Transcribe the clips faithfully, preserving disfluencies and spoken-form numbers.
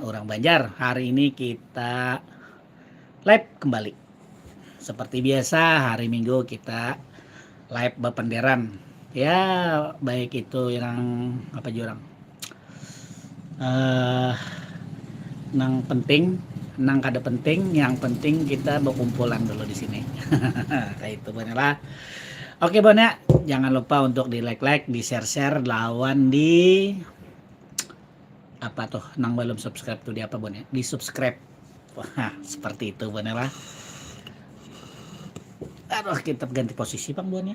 Orang Banjar. Hari ini kita live kembali. Seperti biasa, hari Minggu kita live bapanderan. Ya, baik itu yang apa jurang. Eh, nang penting, nang kada penting, yang penting kita berkumpulan dulu di sini. Kayak itu, Bon, lah. Oke, Bon, ya, jangan lupa untuk di like-like, di share-share, lawan di apa tuh, nang belum subscribe tuh di apa, Bon, ya? Di subscribe. Wah, seperti itu, Bon, lah. Aduh, kita ganti posisi, Bang, Bon, ya.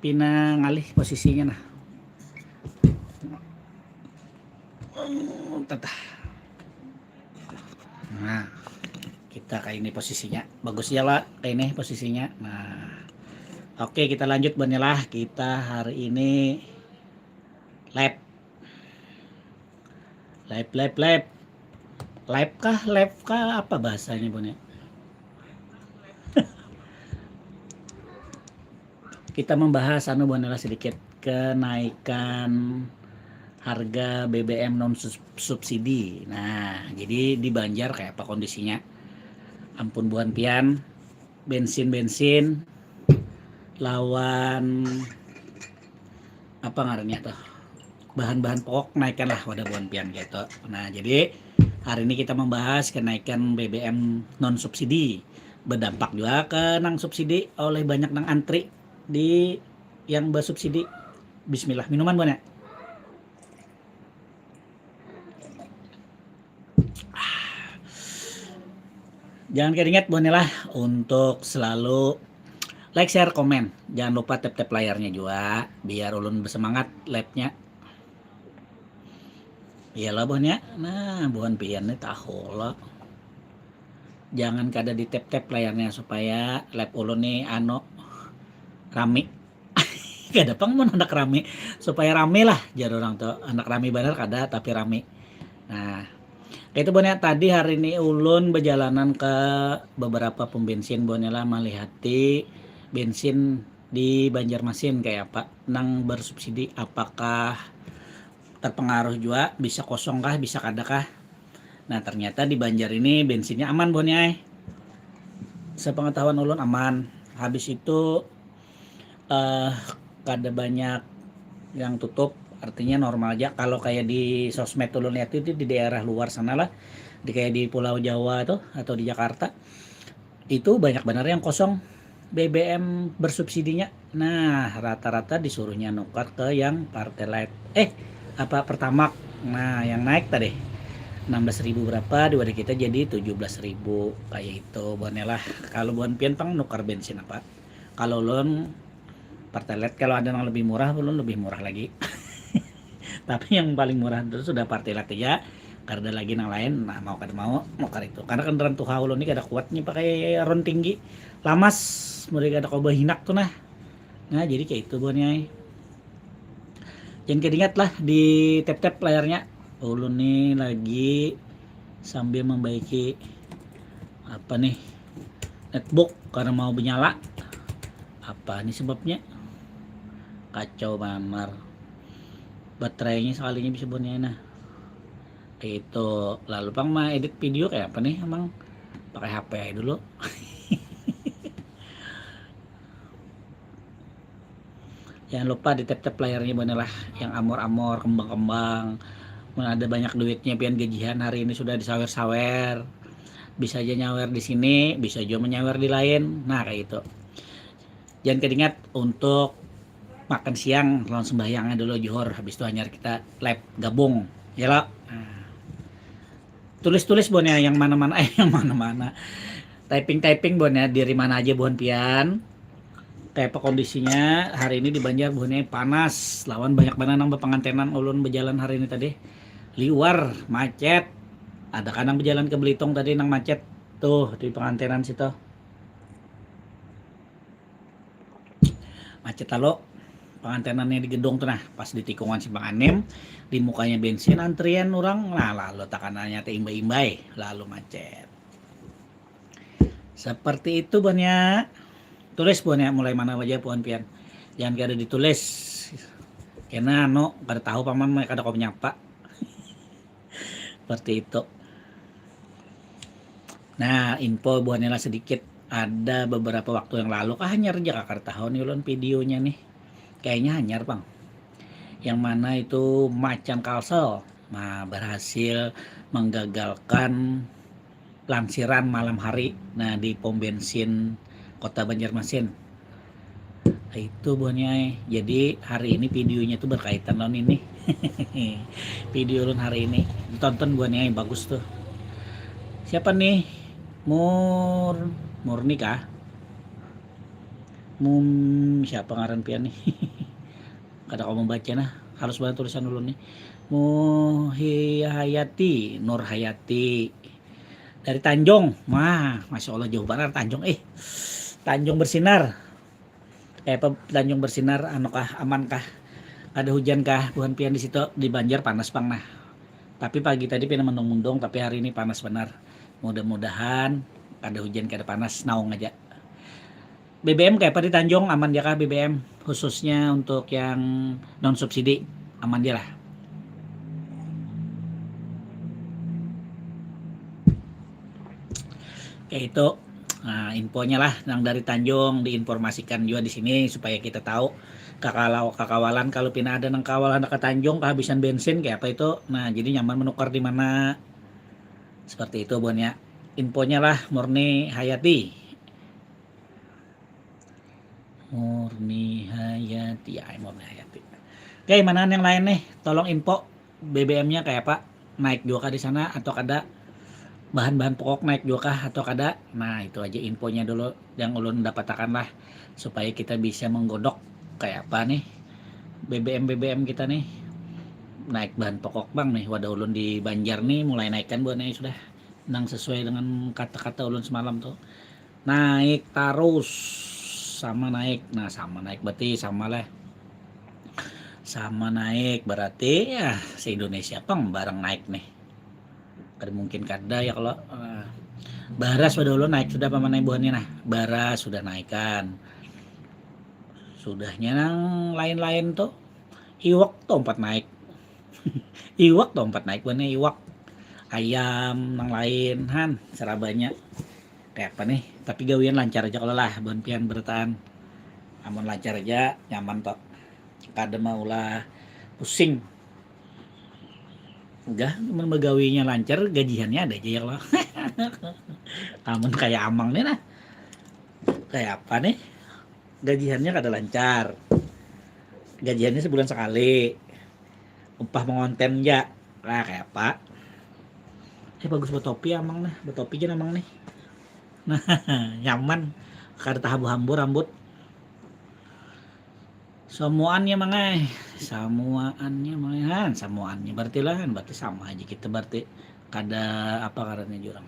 Pina ngalih posisinya, nah. Tetah. Nah, kita kayak ini posisinya. Bagus ya lah, kayak ini posisinya. Nah, oke, kita lanjut, Bon, lah. Kita hari ini live. Live, live, live. Live kah, live kah, apa bahasanya, Bon, ya? Kita membahas anu, Bon, lah, sedikit kenaikan harga B B M non sus- subsidi. Nah, jadi di Banjar kayak apa kondisinya? Ampun, Buhan pian, bensin-bensin lawan apa ngarannya tuh, bahan-bahan pokok naikkan lah wadah, Buhan pian, gitu. Nah, jadi hari ini kita membahas kenaikan B B M non subsidi, berdampak juga ke nang subsidi oleh banyak nang antri di yang bersubsidi. Bismillah, minuman, Bon, ya. Jangan keringat, Bon, lah, untuk selalu like, share, komen. Jangan lupa tap-tap layarnya juga, biar ulun bersemangat live-nya. Iyalah, Bon, ya. Nah, Buhan pian nih tahu lo. Jangan kada di tap-tap layarnya supaya live ulun nih, anu, rami. Kada pang mun anak rami, supaya rami lah, jar orang tuh. Anak rami banar kada, tapi rami. Nah, itu, Bon, ya, tadi hari ini ulun bejalanan ke beberapa pom bensin, Bon, ya, lah, malihati bensin di Banjarmasin kayak apa, nang bersubsidi, apakah terpengaruh juga, bisa kosong kah, bisa kada kah. Nah, ternyata di Banjar ini bensinnya aman, Bon, ya, eh. Sepengetahuan ulun aman. Habis itu, eh, kada banyak yang tutup, artinya normal aja. Kalau kayak di sosmed ulun lihat itu di daerah luar sana lah, di kayak di Pulau Jawa tuh atau di Jakarta, itu banyak benar yang kosong B B M bersubsidinya. Nah, rata-rata disuruhnya nukar ke yang Pertalite. Eh, apa, Pertamax. Nah, yang naik tadi enam belas ribu berapa, di wadah kita jadi tujuh belas ribu kayak itu, Bon, ya, lah. Kalau Buhan pian pang nukar bensin apa? Kalau ulun Pertalite, kalau ada yang lebih murah, ulun lebih murah lagi. Tapi yang paling murah itu sudah Pertalite aja. Kada lagi nang lain, nah, mau kada mau, mau kada itu. Karena kendaraan tuha ulun ini kada kuat nih pakai ron tinggi. Lamas, mulai kada kawa bahinak tuh, nah. Nah, jadi kayak itu, Bon, ya. Jangan keringat lah, di tap-tap layarnya. Ulun nih lagi sambil membaiki apa nih, netbook karena mau menyala. Apa nih sebabnya? Kacau banar. Baterainya sekalinya bisa bunyi, nah. Itu lalu pang mah edit video kayak apa nih, emang pakai H P aja dulu. Jangan lupa di tap-tap layarnya, Bon, lah, yang amor-amor, kembang-kembang. Mun ada banyak duitnya pian, gajian hari ini sudah disawer-sawer. Bisa aja nyawer di sini, bisa juga menyawer di lain. Nah, kayak itu. Jangan keringat untuk makan siang, lawan sembahyangnya dulu, juhur, habis itu hanyar kita live gabung, ya lo. Nah. Tulis-tulis, Bon, ya, yang mana-mana, eh, yang mana-mana. Typing-typing, Bon, ya, dari mana aja, Bon, pian. Kayak apa kondisinya hari ini di Banjar, Bon, ya, panas. Lawan banyak banget nang berpengantenan ulun berjalan hari ini tadi. Liwar, macet. Ada kan nang berjalan ke Belitung tadi nang macet. Tuh, di pengantenan situ. Macet lalu pengantenannya di gedung tuh, nah, pas di tikungan Simpang Anim, di mukanya bensin antrian orang, nah, lalu takanannya teh imbai-imbai, lalu macet. Seperti itu, Bon, ya. Tulis, Bon, ya, mulai mana aja, Bon, pian. Jangan kada ditulis. Karena anu, kada tahu paman, kada kau menyapa. Seperti itu. Nah, info buhannya lah sedikit. Ada beberapa waktu yang lalu kah, hanyar aja kakar tahu nih ulun videonya nih. Kayaknya hanyar, Bang. Yang mana itu Macan Kalsel, nah, berhasil menggagalkan lansiran malam hari, nah, di pom bensin Kota Banjarmasin. Itu buhannya ai. Jadi hari ini videonya tuh berkaitan lawan ini. Video ulun hari ini. Ditonton buhannya ai, bagus tuh. Siapa nih? Mur Murni kah? Mum siapa ngaran pian nih? Kada kawa membaca nah. Halus banget tulisan ulun nih. Muhiyati, Nur Hayati. Dari Tanjung. Wah, Masya Allah, jauh banar Tanjung. Eh, Tanjung Bersinar. Kayak apa Tanjung Bersinar, anu kah, aman kah? Ada hujan kah? Buhan pian di situ, di Banjar panas, Bang, nah. Tapi pagi tadi pina mendung-mendung, tapi hari ini panas benar. Mudah-mudahan kada hujan, kada panas, naung aja. B B M kayak apa di Tanjung, aman ya kah B B M? Khususnya untuk yang non subsidi, aman dia lah. Kayak itu, nah, infonya lah, yang dari Tanjung diinformasikan juga di sini supaya kita tahu. Kakalau-, kakawalan kalau pina ada nang kawal handak ke Tanjung kehabisan bensin kayak apa itu. Nah, jadi nyaman menukar di mana. Seperti itu, Bon, ya. Infonya lah, Murni Hayati. Murni Hayati, ya, Murni Hayati. Oke, mana yang lain nih? Tolong info B B M-nya kayak apa? Naik juga kah di sana atau kada? Bahan-bahan pokok naik juga kah atau kada? Nah, itu aja infonya dulu yang ulun dapatakan lah, supaya kita bisa menggodok kayak apa nih B B M, B B M kita nih. Naik bahan pokok, Bang, nih. Wadah ulun di Banjar nih mulai naikkan buahnya sudah. Nang sesuai dengan kata-kata ulun semalam tuh. Naik tarus, sama naik. Nah, sama naik berarti sama lah. Sama naik berarti ya se-Indonesia pang barang naik nih. Kada mungkin kada ya kalau, eh, baras pada ulun naik sudah pamanai buhannya nah. Baras sudah naikan. Sudahnya nang lain-lain tuh iwak tuh empat naik. Iwak tuh empat naik buhannya iwak. Ayam nang lain han serabanya. Kayak apa nih? Tapi gawian lancar aja kalau lah buhan pian berataan. Amun lancar aja nyaman toh. Kada maulah pusing. Enggak, mun bagawinya lancar, gajihannya ada aja ya kalau. Amun kayak amang nih nah. Kayak apa nih? Gajihannya kada lancar. Gajihannya sebulan sekali. Upah mengonten aja. Lah kayak apa? Eh, bagus betopi amang nih, betopi aja amang nih. Nah, nyaman. Kada tahabu-hambu rambut. Samuannya mangai, samuannya mangai han, samuannya berarti lah han, berarti sama aja kita berarti kada apa karena jurang.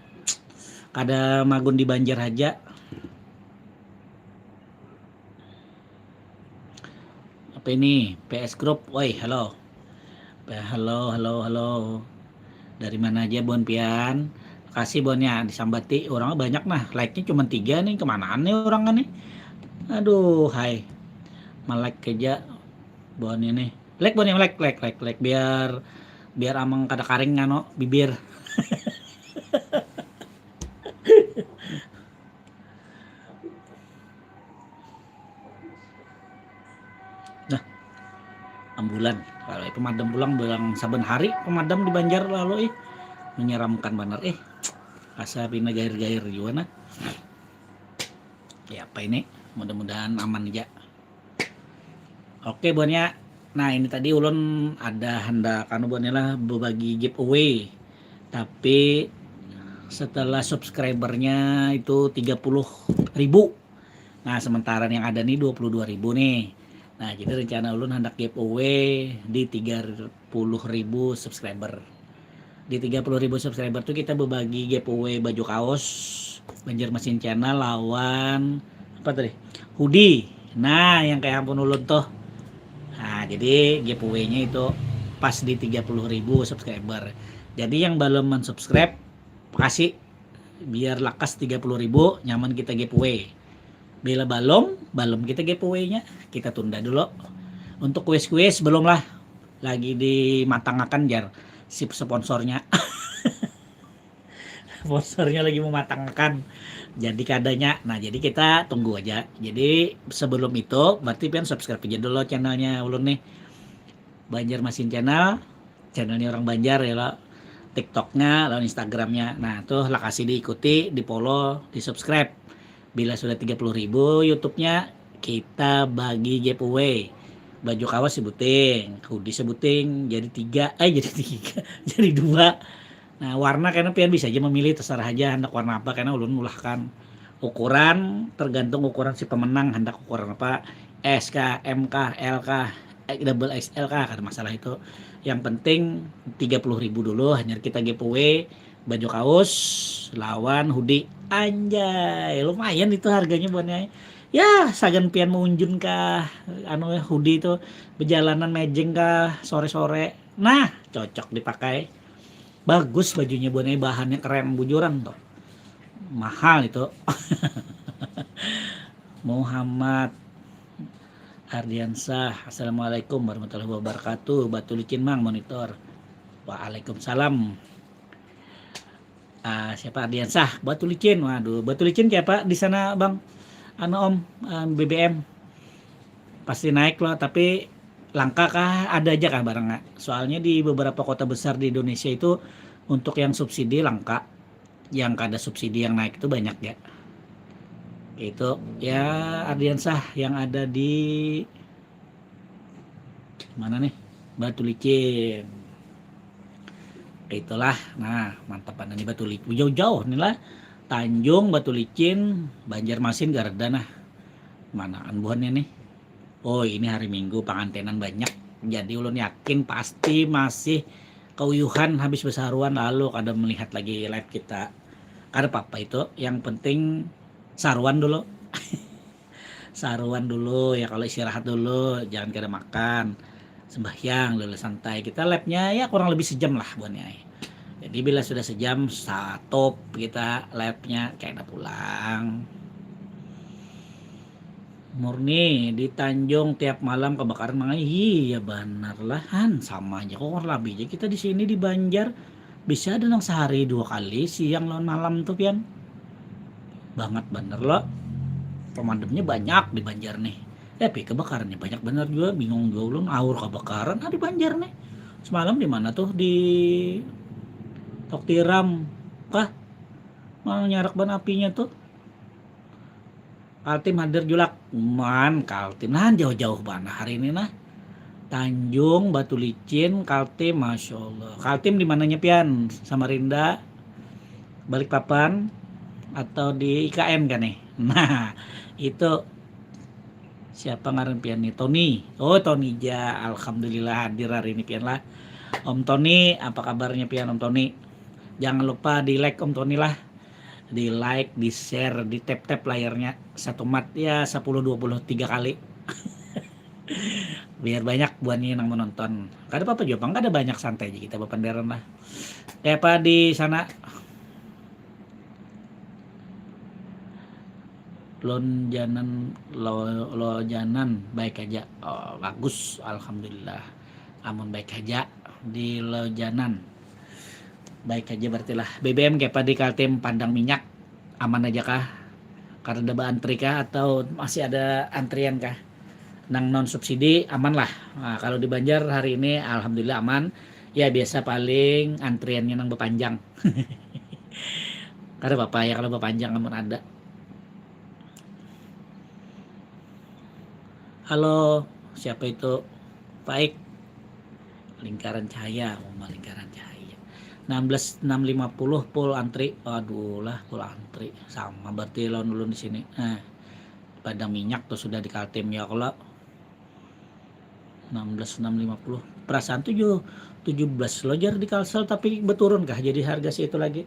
Kada magun di Banjar aja. Apa ini? P S Group, woi, halo. Halo, halo, halo. Dari mana aja buhan pian? Kasih buhannya disambati orang banyak nah. Like-nya cuma tiga nih, kemanaan nih orang nih? Aduh, hai. Melek aja buhan ini. Like buhannya, like, like, like, like biar biar amang kada karing ngano bibir. Nah, ambulan. Kalau pemadam pulang bilang saban hari pemadam di Banjar lalu ih menyeramkan benar ih. Asa pina gair-gair juga nah. Ya apa ini? Mudah-mudahan aman aja. Oke buhannya. Nah ini tadi ulun ada hendak anu buhannya lah berbagi giveaway. Tapi setelah subscribernya itu tiga puluh ribu. Nah, sementara yang ada nih dua puluh dua ribu nih. Nah, jadi rencana ulun hendak giveaway di tiga puluh ribu subscriber. Di tiga puluh ribu subscriber tuh kita berbagi giveaway baju kaos Banjarmasin Channel lawan apa tadi? Hoodie. Nah, yang kayak ampun ulun tuh. Nah, jadi giveaway-nya itu pas di tiga puluh ribu subscriber. Jadi yang belum mensubscribe, kasih biar lakas tiga puluh ribu nyaman kita giveaway. Bila balum, balum kita giveaway-nya. Kita tunda dulu. Untuk kuis-kuis belum lah. Lagi dimatangakan jar si sponsornya. Sponsornya lagi mematangkan. Jadi kadanya. Nah, jadi kita tunggu aja. Jadi sebelum itu berarti pian subscribe aja dulu channelnya ulun nih. Banjarmasin Channel, channelnya orang Banjar ya lo. TikToknya, lalu Instagramnya. Nah, tuh lokasi diikuti, di follow, di subscribe. Bila sudah tiga puluh ribu YouTube-nya, kita bagi giveaway. Baju kawas sebuting, hoodie sebuting, jadi tiga, eh jadi tiga, jadi dua. Nah, warna kena pian bisa aja memilih, terserah aja hendak warna apa, karena ulun ulahkan ukuran, tergantung ukuran si pemenang hendak ukuran apa, S kah, M kah, L kah, double X L kah, kada masalah itu. Yang penting tiga puluh ribu dulu, hanya kita giveaway baju kaos lawan hoodie. Anjay, lumayan itu harganya buatnya. Ya, sagan pian meunjun kah, anu hoodie itu, berjalanan mejeng kah sore-sore. Nah, cocok dipakai. Bagus bajunya buannya, bahannya keren bujuran tuh. Mahal itu. Muhammad Ardiansah, assalamualaikum warahmatullahi wabarakatuh. Batu licin mang monitor. Waalaikumsalam. Uh, siapa Ardiansah? Batu licin. Waduh, batu licin kayak apa di sana bang? Anu om, uh, B B M pasti naik loh, tapi langka kah, ada aja kah barangnya? Soalnya di beberapa kota besar di Indonesia itu untuk yang subsidi langka, yang kada subsidi yang naik itu banyak ya. Itu ya Ardiansah yang ada di mana nih, Batu Licin. Itulah. Nah, mantap banget nih Batu Licin, jauh-jauh nih lah. Tanjung, Batu Licin, Banjarmasin, Gareda nah. Manaan buhannya nih? Oh, ini hari Minggu, pangantenan banyak. Jadi ulun yakin pasti masih keuyuhan habis besaruan lalu kada melihat lagi live kita. Kada apa-apa itu, yang penting saruan dulu. Saruan dulu ya, kalau istirahat dulu, jangan kada makan, sembahyang dulu, santai. Kita live-nya ya kurang lebih sejam lah buatnya. Jadi bila sudah sejam stop kita live-nya, kayak ada pulang. Murni di Tanjung tiap malam kebakaran mangai. Iya banar lah han, sama aja kok kurang lebih aja kita di sini di Banjar. Bisa ada nang sehari dua kali siang lawan malam tuh pian. Bangat bener lo. Pemadamnya banyak di Banjar nih. Tapi kebakarannya banyak bener juga, bingung juga ulun, aur kebakaran ah di Banjar nih. Semalam di mana tuh, di Tok Tiram kah? Mau nyarak ban apinya tuh. Kaltim hadir julak. Man, Kaltim. Nah, jauh-jauh mana hari ini nah. Tanjung, Batu Licin, Kaltim, Masya Allah. Kaltim di mananya pian? Samarinda, Balikpapan, atau di I K N kan nih? Nah, itu siapa ngaran pian nih? Tony. Oh, Tony ja. Alhamdulillah hadir hari ini pian lah. Om Tony, apa kabarnya pian Om Tony? Jangan lupa di like Om Tony lah. Di like, di share, di tap-tap layarnya satu mat ya sepuluh dua puluh tiga kali. Biar banyak buannya yang menonton. Kada apa-apa juga, kada banyak, santai aja kita bapanderan lah. Kayak apa di sana? Lonjanan lo, lo janan baik aja. Oh, bagus, alhamdulillah. Amun baik aja di Lojanan. Baik aja berarti lah. B B M kayak apa di Kaltim, Padang Minyak? Aman aja kah? Karena ada antri kah atau masih ada antrian kah? Nang non subsidi aman lah. Nah, kalau di Banjar hari ini alhamdulillah aman. Ya biasa paling antriannya nang berpanjang. Kada apa-apa ya kalau berpanjang namun ada. Halo, siapa itu? Faik. Lingkaran Cahaya, rumah Lingkaran Cahaya. Enam belas enam lima puluh full antri. Aduh lah, full antri. Sama berarti lawan ulun di sini. Nah, Padang Minyak tuh sudah di Kaltim ya kalau enam belas enam lima puluh. Perasaan tujuh tujuh belas lojar di Kalsel tapi berturun kah jadi harga situ lagi?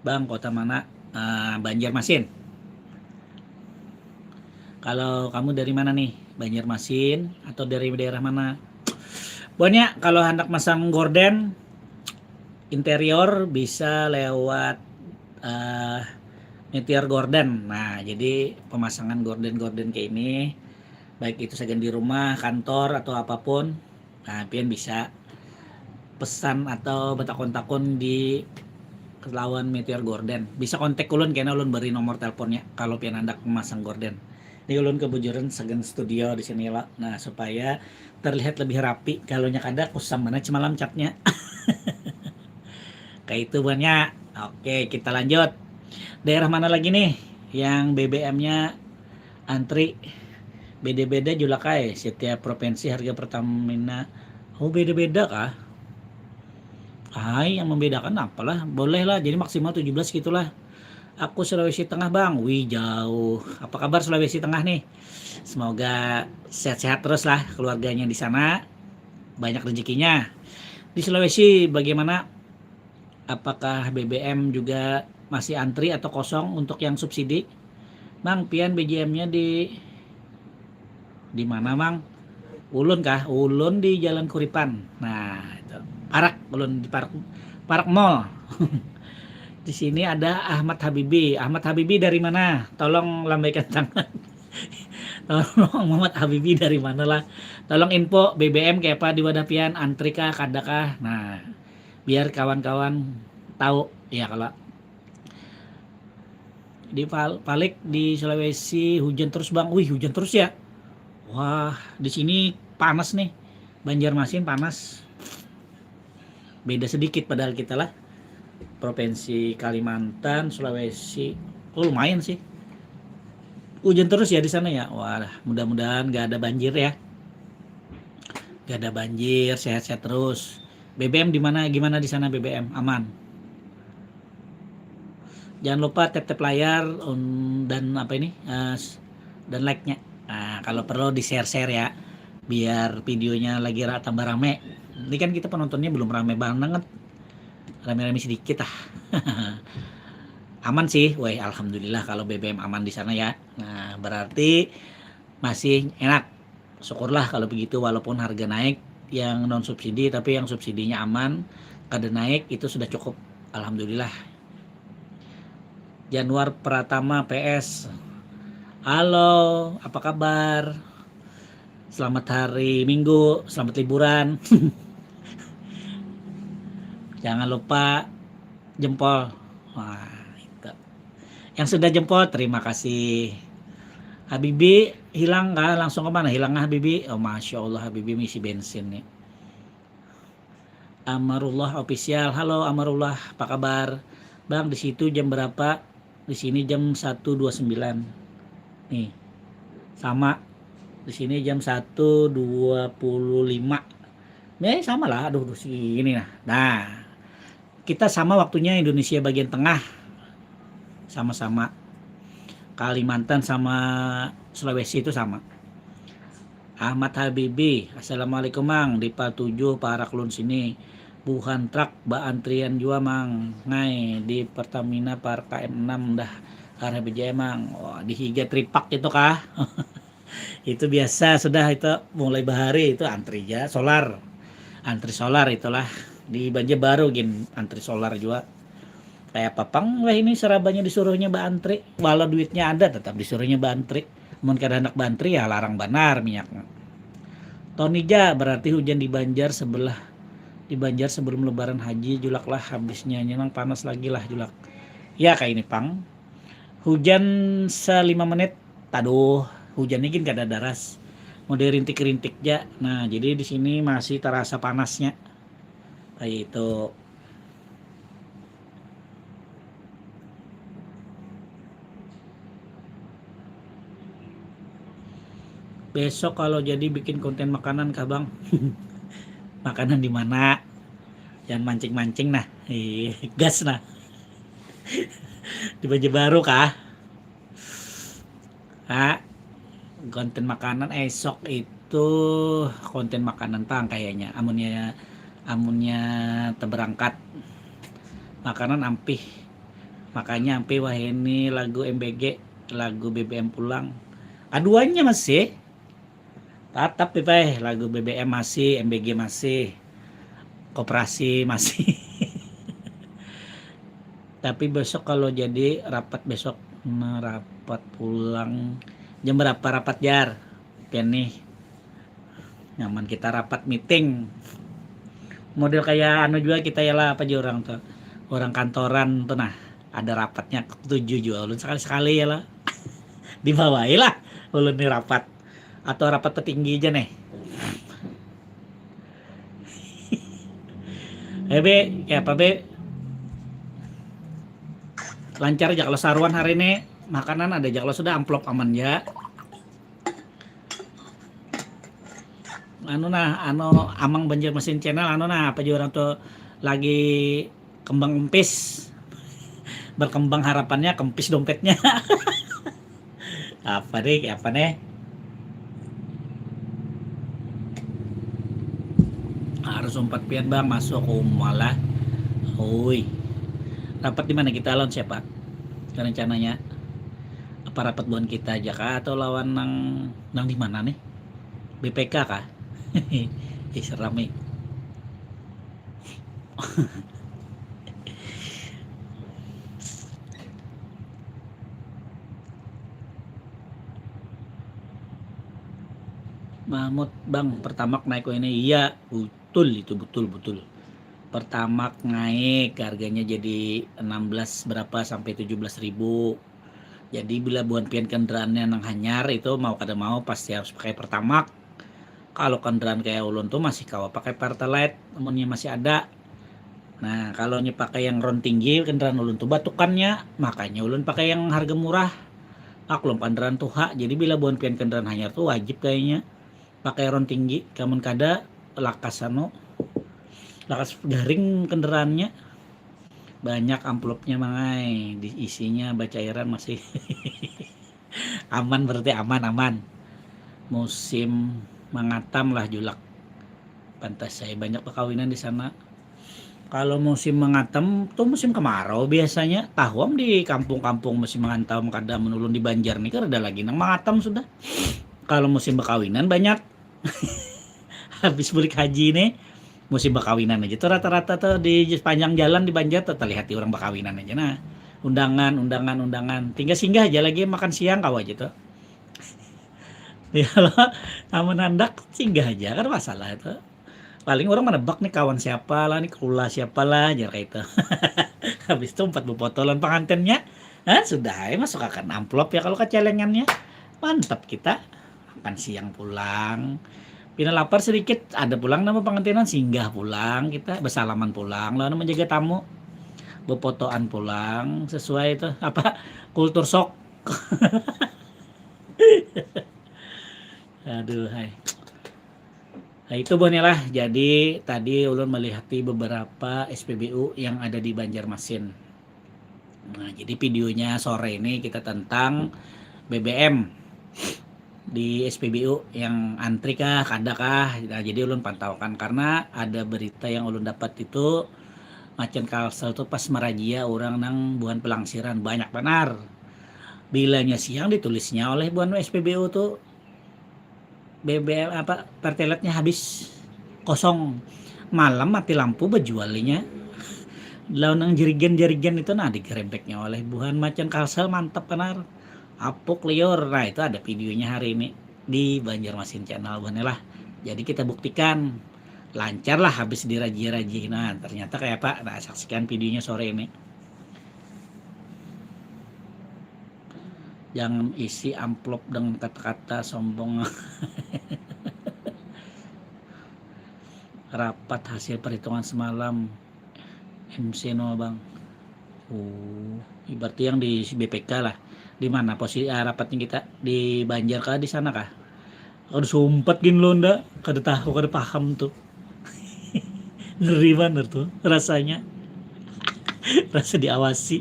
Bang, kota mana? Uh, Banjarmasin. Kalau kamu dari mana nih? Banjarmasin atau dari daerah mana? Buannya kalau hendak masang gorden interior bisa lewat uh, Meteor Gorden. Nah, jadi pemasangan gorden-gorden kayak ini, baik itu sagan di rumah, kantor atau apapun, Nah, pian bisa pesan atau betakun-takun di lawan Meteor Gorden. Bisa kontak ulun kena, ulun beri nomor teleponnya kalau pian hendak memasang gorden. Ini ulun kebujuran sagan studio di sini lah. Nah, supaya terlihat lebih rapi. Kalau nya kada, kusam mana semalam catnya. Kayak itu banyak. Oke, kita lanjut. Daerah mana lagi nih yang B B M-nya antri? Beda-beda jua lah, kai. Setiap provinsi harga Pertamina. Oh, beda-beda kah? Hai, yang membedakan apalah? Boleh lah, jadi maksimal tujuh belas gitulah. Aku Sulawesi Tengah, Bang. Wih, jauh. Apa kabar Sulawesi Tengah nih? Semoga sehat-sehat terus lah keluarganya di sana. Banyak rezekinya. Di Sulawesi bagaimana? Apakah B B M juga masih antri atau kosong untuk yang subsidi? Mang, pian B J M-nya di, di mana, Mang? Ulun kah? Ulun di Jalan Kuripan. Nah, itu. Parak, ulun di Parak, Parak Mall. Di sini ada Ahmad Habibi. Ahmad Habibi dari mana? Tolong lambaikan tangan. Tolong, Muhammad Habibi dari mana lah? Tolong info B B M kayak apa di wadah pian, antri kah, kada kah? Nah, biar kawan-kawan tahu ya kalau di Pal-, Palik di Sulawesi hujan terus, Bang. Wih, hujan terus ya. Wah, di sini panas nih. Banjarmasin panas. Beda sedikit padahal kita lah. Provinsi Kalimantan, Sulawesi. Oh, lumayan sih. Hujan terus ya di sana ya. Wah, mudah-mudahan gak ada banjir ya. Gak ada banjir, sehat-sehat terus. B B M di mana, gimana di sana B B M? Aman. Jangan lupa tap-tap layar, um, dan apa ini? Eh, s-, dan like-nya. Nah, kalau perlu di-share-share ya. Biar videonya lagi ra-, tambah rame. Ini kan kita penontonnya belum rame banget. Rame-rame sedikit ah. Aman sih. Woi, alhamdulillah kalau B B M aman di sana ya. Nah, berarti masih enak. Syukurlah kalau begitu, walaupun harga naik yang non subsidi, tapi yang subsidinya aman, kada naik, itu sudah cukup. Alhamdulillah. Januar Pratama P S. Halo, apa kabar? Selamat hari Minggu, selamat liburan. Jangan lupa jempol. Wah, itu. Yang sudah jempol, terima kasih. Habibi hilang kah? Langsung ke mana hilangnya Habibi? Oh, Masya Allah, Habibi misi bensin nih. Amarullah Official. Halo Amarullah, apa kabar? Bang, di situ jam berapa? Di sini jam satu dua sembilan. Nih. Sama. Di sini jam satu dua puluh lima. Ya, sama lah. Aduh, aduh, sini nah. Nah. Kita sama waktunya Indonesia bagian tengah. Sama-sama. Kalimantan sama Sulawesi itu sama. Ahmad Habibi, Assalamualaikum Mang, di Pal tujuh parak lun sini. Buhan truk baantrian jua Mang, ngai di Pertamina Park K M enam dah arah Bijaya Mang. Wah, di higa tripak itu kah? Itu biasa sudah itu mulai bahari itu antri ja solar. Antri solar itulah di Banjarbaru gin antri solar jua. Kayak apa pang lah ini serabanya disuruhnya baantri. Walau duitnya ada tetap disuruhnya baantri. Mun kada handak baantri ya larang banar minyaknya. Tonija, berarti hujan di Banjar sebelah, di Banjar sebelum lebaran haji julak lah habisnya, nyenang panas lagi lah julak. Ya kayak ini pang. Hujan selima menit, taduh, hujannya gin kada daras. Model rintik-rintik ja. Nah, jadi di sini masih terasa panasnya. Kayak itu. Besok kalau jadi bikin konten makanan kah, Bang? Makanan di mana? Jangan mancing-mancing nah. Ih, gas nah. Di Banjarbaru kah? Ah, konten makanan esok itu konten makanan pang kayaknya. Amunnya, amunnya teberangkat makanan ampih. Makanya ampih wahini lagu M B G, lagu B B M pulang. Kaduanya masih. Tatap, Pipai, lagu B B M masih, M B G masih, koperasi masih. Tapi besok kalau jadi rapat besok, nah, rapat pulang. Jam berapa rapat, Jar? Pian nih. Nyaman kita rapat meeting. Model kayak anu juga kita ya lah, apa juga orang tuh, orang kantoran tuh, nah, ada rapatnya tujuh juga ulun sekali-sekali ya lah. Dibawai lah ulun nih rapat, atau rapat petinggi aja nih. Eh, Be, kayak apa, Be? Lancar aja kalau saruan hari ini, makanan ada aja kalau sudah, amplop aman ya. Anu nah, anu, Amang Banjarmasin Channel, anu nah, apa juga orang tuh lagi kembang empis. Berkembang harapannya, kempis dompetnya. Apa nih, apa nih? Harus umpat pian, Bang, masuk rumah lah. Hui. Rapat di mana kita, lawan siapa? Rencananya apa rapat buan kita aja kah atau lawan nang, nang di mana nih? B P K kah? Ih, seram nih. Mahmud, Bang, Pertamax naik ini. Iya, betul itu, betul, betul. Pertamax naik, harganya jadi enam belas berapa sampai tujuh belas ribu. Jadi bila buan pian kendaraannya nang hanyar itu, mau kada mau pasti harus pakai Pertamax. Kalau kendaraan kayak ulun tuh masih kawa pakai Pertalite, amunnya masih ada. Nah, kalau nya pakai yang ron tinggi, kendaraan ulun tuh batukannya, makanya ulun pakai yang harga murah. Maklum, kendaraan tuha, jadi bila buan pian kendaraan hanyar tuh wajib kayaknya pakai ron tinggi. Kamun kada, lakas anu, lakas garing kendaraannya. Banyak amplopnya, mangai, di isinya bacairan masih. Aman berarti, aman, aman. Musim mangatam lah julak. Pantas saya banyak bakawinan di sana. Kalau musim mangatam tuh musim kemarau biasanya. Tahu am di kampung-kampung musim mangatam kada, menulun di Banjar nih kada lagi nang mangatam sudah. Kalau musim bakawinan banyak. Habis bulik haji nih, musim bakawinan aja tuh rata-rata tuh di sepanjang jalan di Banjar tuh terlihat di orang bakawinan aja. Nah, undangan, undangan, undangan. Tinggal singgah aja lagi makan siang kawa aja tuh. Ya lo, amun handak singgah aja kan masalah itu. Paling orang menebak nih kawan siapa lah, nih kula siapa lah, jar kayak itu. Habis itu empat bepotolan pengantinnya, nah, sudah ya masuk akan amplop ya kalau kecelengannya. Mantap kita. Makan siang pulang. Pina lapar sedikit, ada pulang nama pengantinan, singgah pulang kita, bersalaman pulang lawan menjaga tamu. Bepotoan pulang sesuai itu apa, kultur sok. Aduh, hai. Nah, itu Bonela. Jadi tadi ulun melihati beberapa S P B U yang ada di Banjarmasin. Nah, jadi videonya sore ini kita tentang B B M di S P B U yang antri kah, kada kah. Nah, jadi ulun pantaukan karena ada berita yang ulun dapat itu Macan Kalsel tuh pas merazia orang nang buhan pelangsiran banyak benar. Bilanya siang ditulisnya oleh buhan S P B U tuh B B M apa, Pertalite-nya habis, kosong. Malam mati lampu bejualnya. Lawan nang jerigen-jerigen itu nah digerebeknya oleh buhan Macan Kalsel, mantap benar. Apuk liur. Nah, itu ada videonya hari ini di Banjarmasin Channel buhan lah. Jadi kita buktikan lancar lah habis dirajia-rajia. Nah, ternyata kayak apa? Nah, saksikan videonya sore ini. Jangan isi amplop dengan kata-kata sombong. Rapat hasil perhitungan semalam, M C nol, Bang. Oh, berarti yang di B P K lah. Di mana posisi, ah, rapatnya kita? Di Banjar kah, di sana kah? Kada sumpet gin lo nda, kada tahu, kada paham tuh. Ngeri banar tuh rasanya. Rasa diawasi.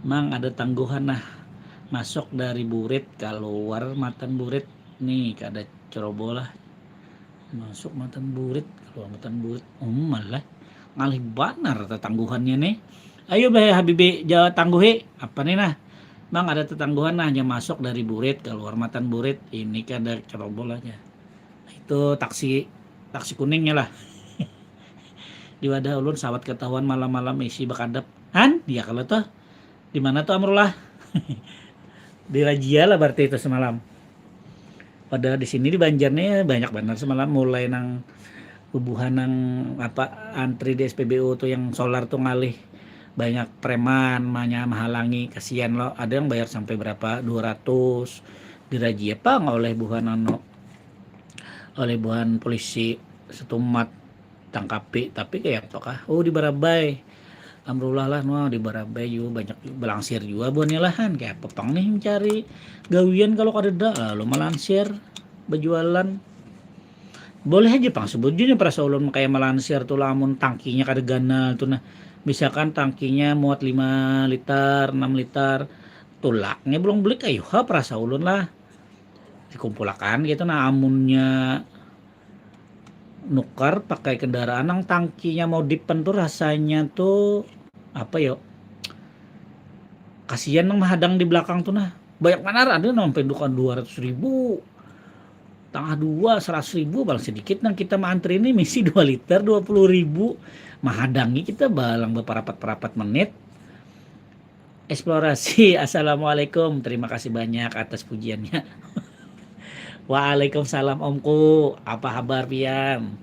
Mang, ada tangguhan nah. Masuk dari burit, keluar matan burit. Nih, kada ceroboh lah. Masuk matan burit, keluar matan burit. Um, malah ngalih banar tetangguhannya nih. Ayo, Beh Habibi, jawab tangguhi. Apa nih nah? Mang, ada tetangguhan nah, hanya masuk dari burit, keluar matan burit. Ini kada ceroboh lah ya. Itu taksi, taksi kuningnya lah. Di wadah ulun sawat ketahuan malam-malam isi bakadap. Han, dia kalau tuh. Di mana tuh Amrullah? Di razia lah berarti itu semalam. Pada di sini di Banjar nih banyak banget semalam, mulai nang bubuhan nang apa, antri di S P B U tuh, yang solar tuh ngalih, banyak preman manya mahalangi, kasihan lo, ada yang bayar sampai berapa, dua ratus, dirazia pang oleh buhan anu, oleh buhan polisi setumat, tangkapi, tapi kayak apa kah, oh, di Barabai, amrullah lah, no, di Barabai juga banyak, belangsir juga buhannya lahan, kayak apa pang nih mencari gawian kalau kadeda, lalu melansir, berjualan. Boleh aja pang sebujurnya perasa ulun kayak melansir tuh, lamun tangkinya kada ganal tuh, nah, misalkan tangkinya muat lima liter, enam liter, tulaknya belum beli, ayo ha, perasa ulun lah dikumpulakan gitu, nah, amunnya nukar pakai kendaraan nang tangkinya mau dipen tuh, rasanya tuh apa yo, kasihan nang mahadang di belakang tuh, nah, banyak banar ada nang sampai dukan dua ratus ribu, tangah dua, seratus ribu, paling sedikit nang kita maantri ini misi dua liter, dua puluh ribu, mahadangi kita balang beperapat-perapat menit. Eksplorasi. Assalamualaikum, terima kasih banyak atas pujiannya. Waalaikumsalam omku, apa habar pian?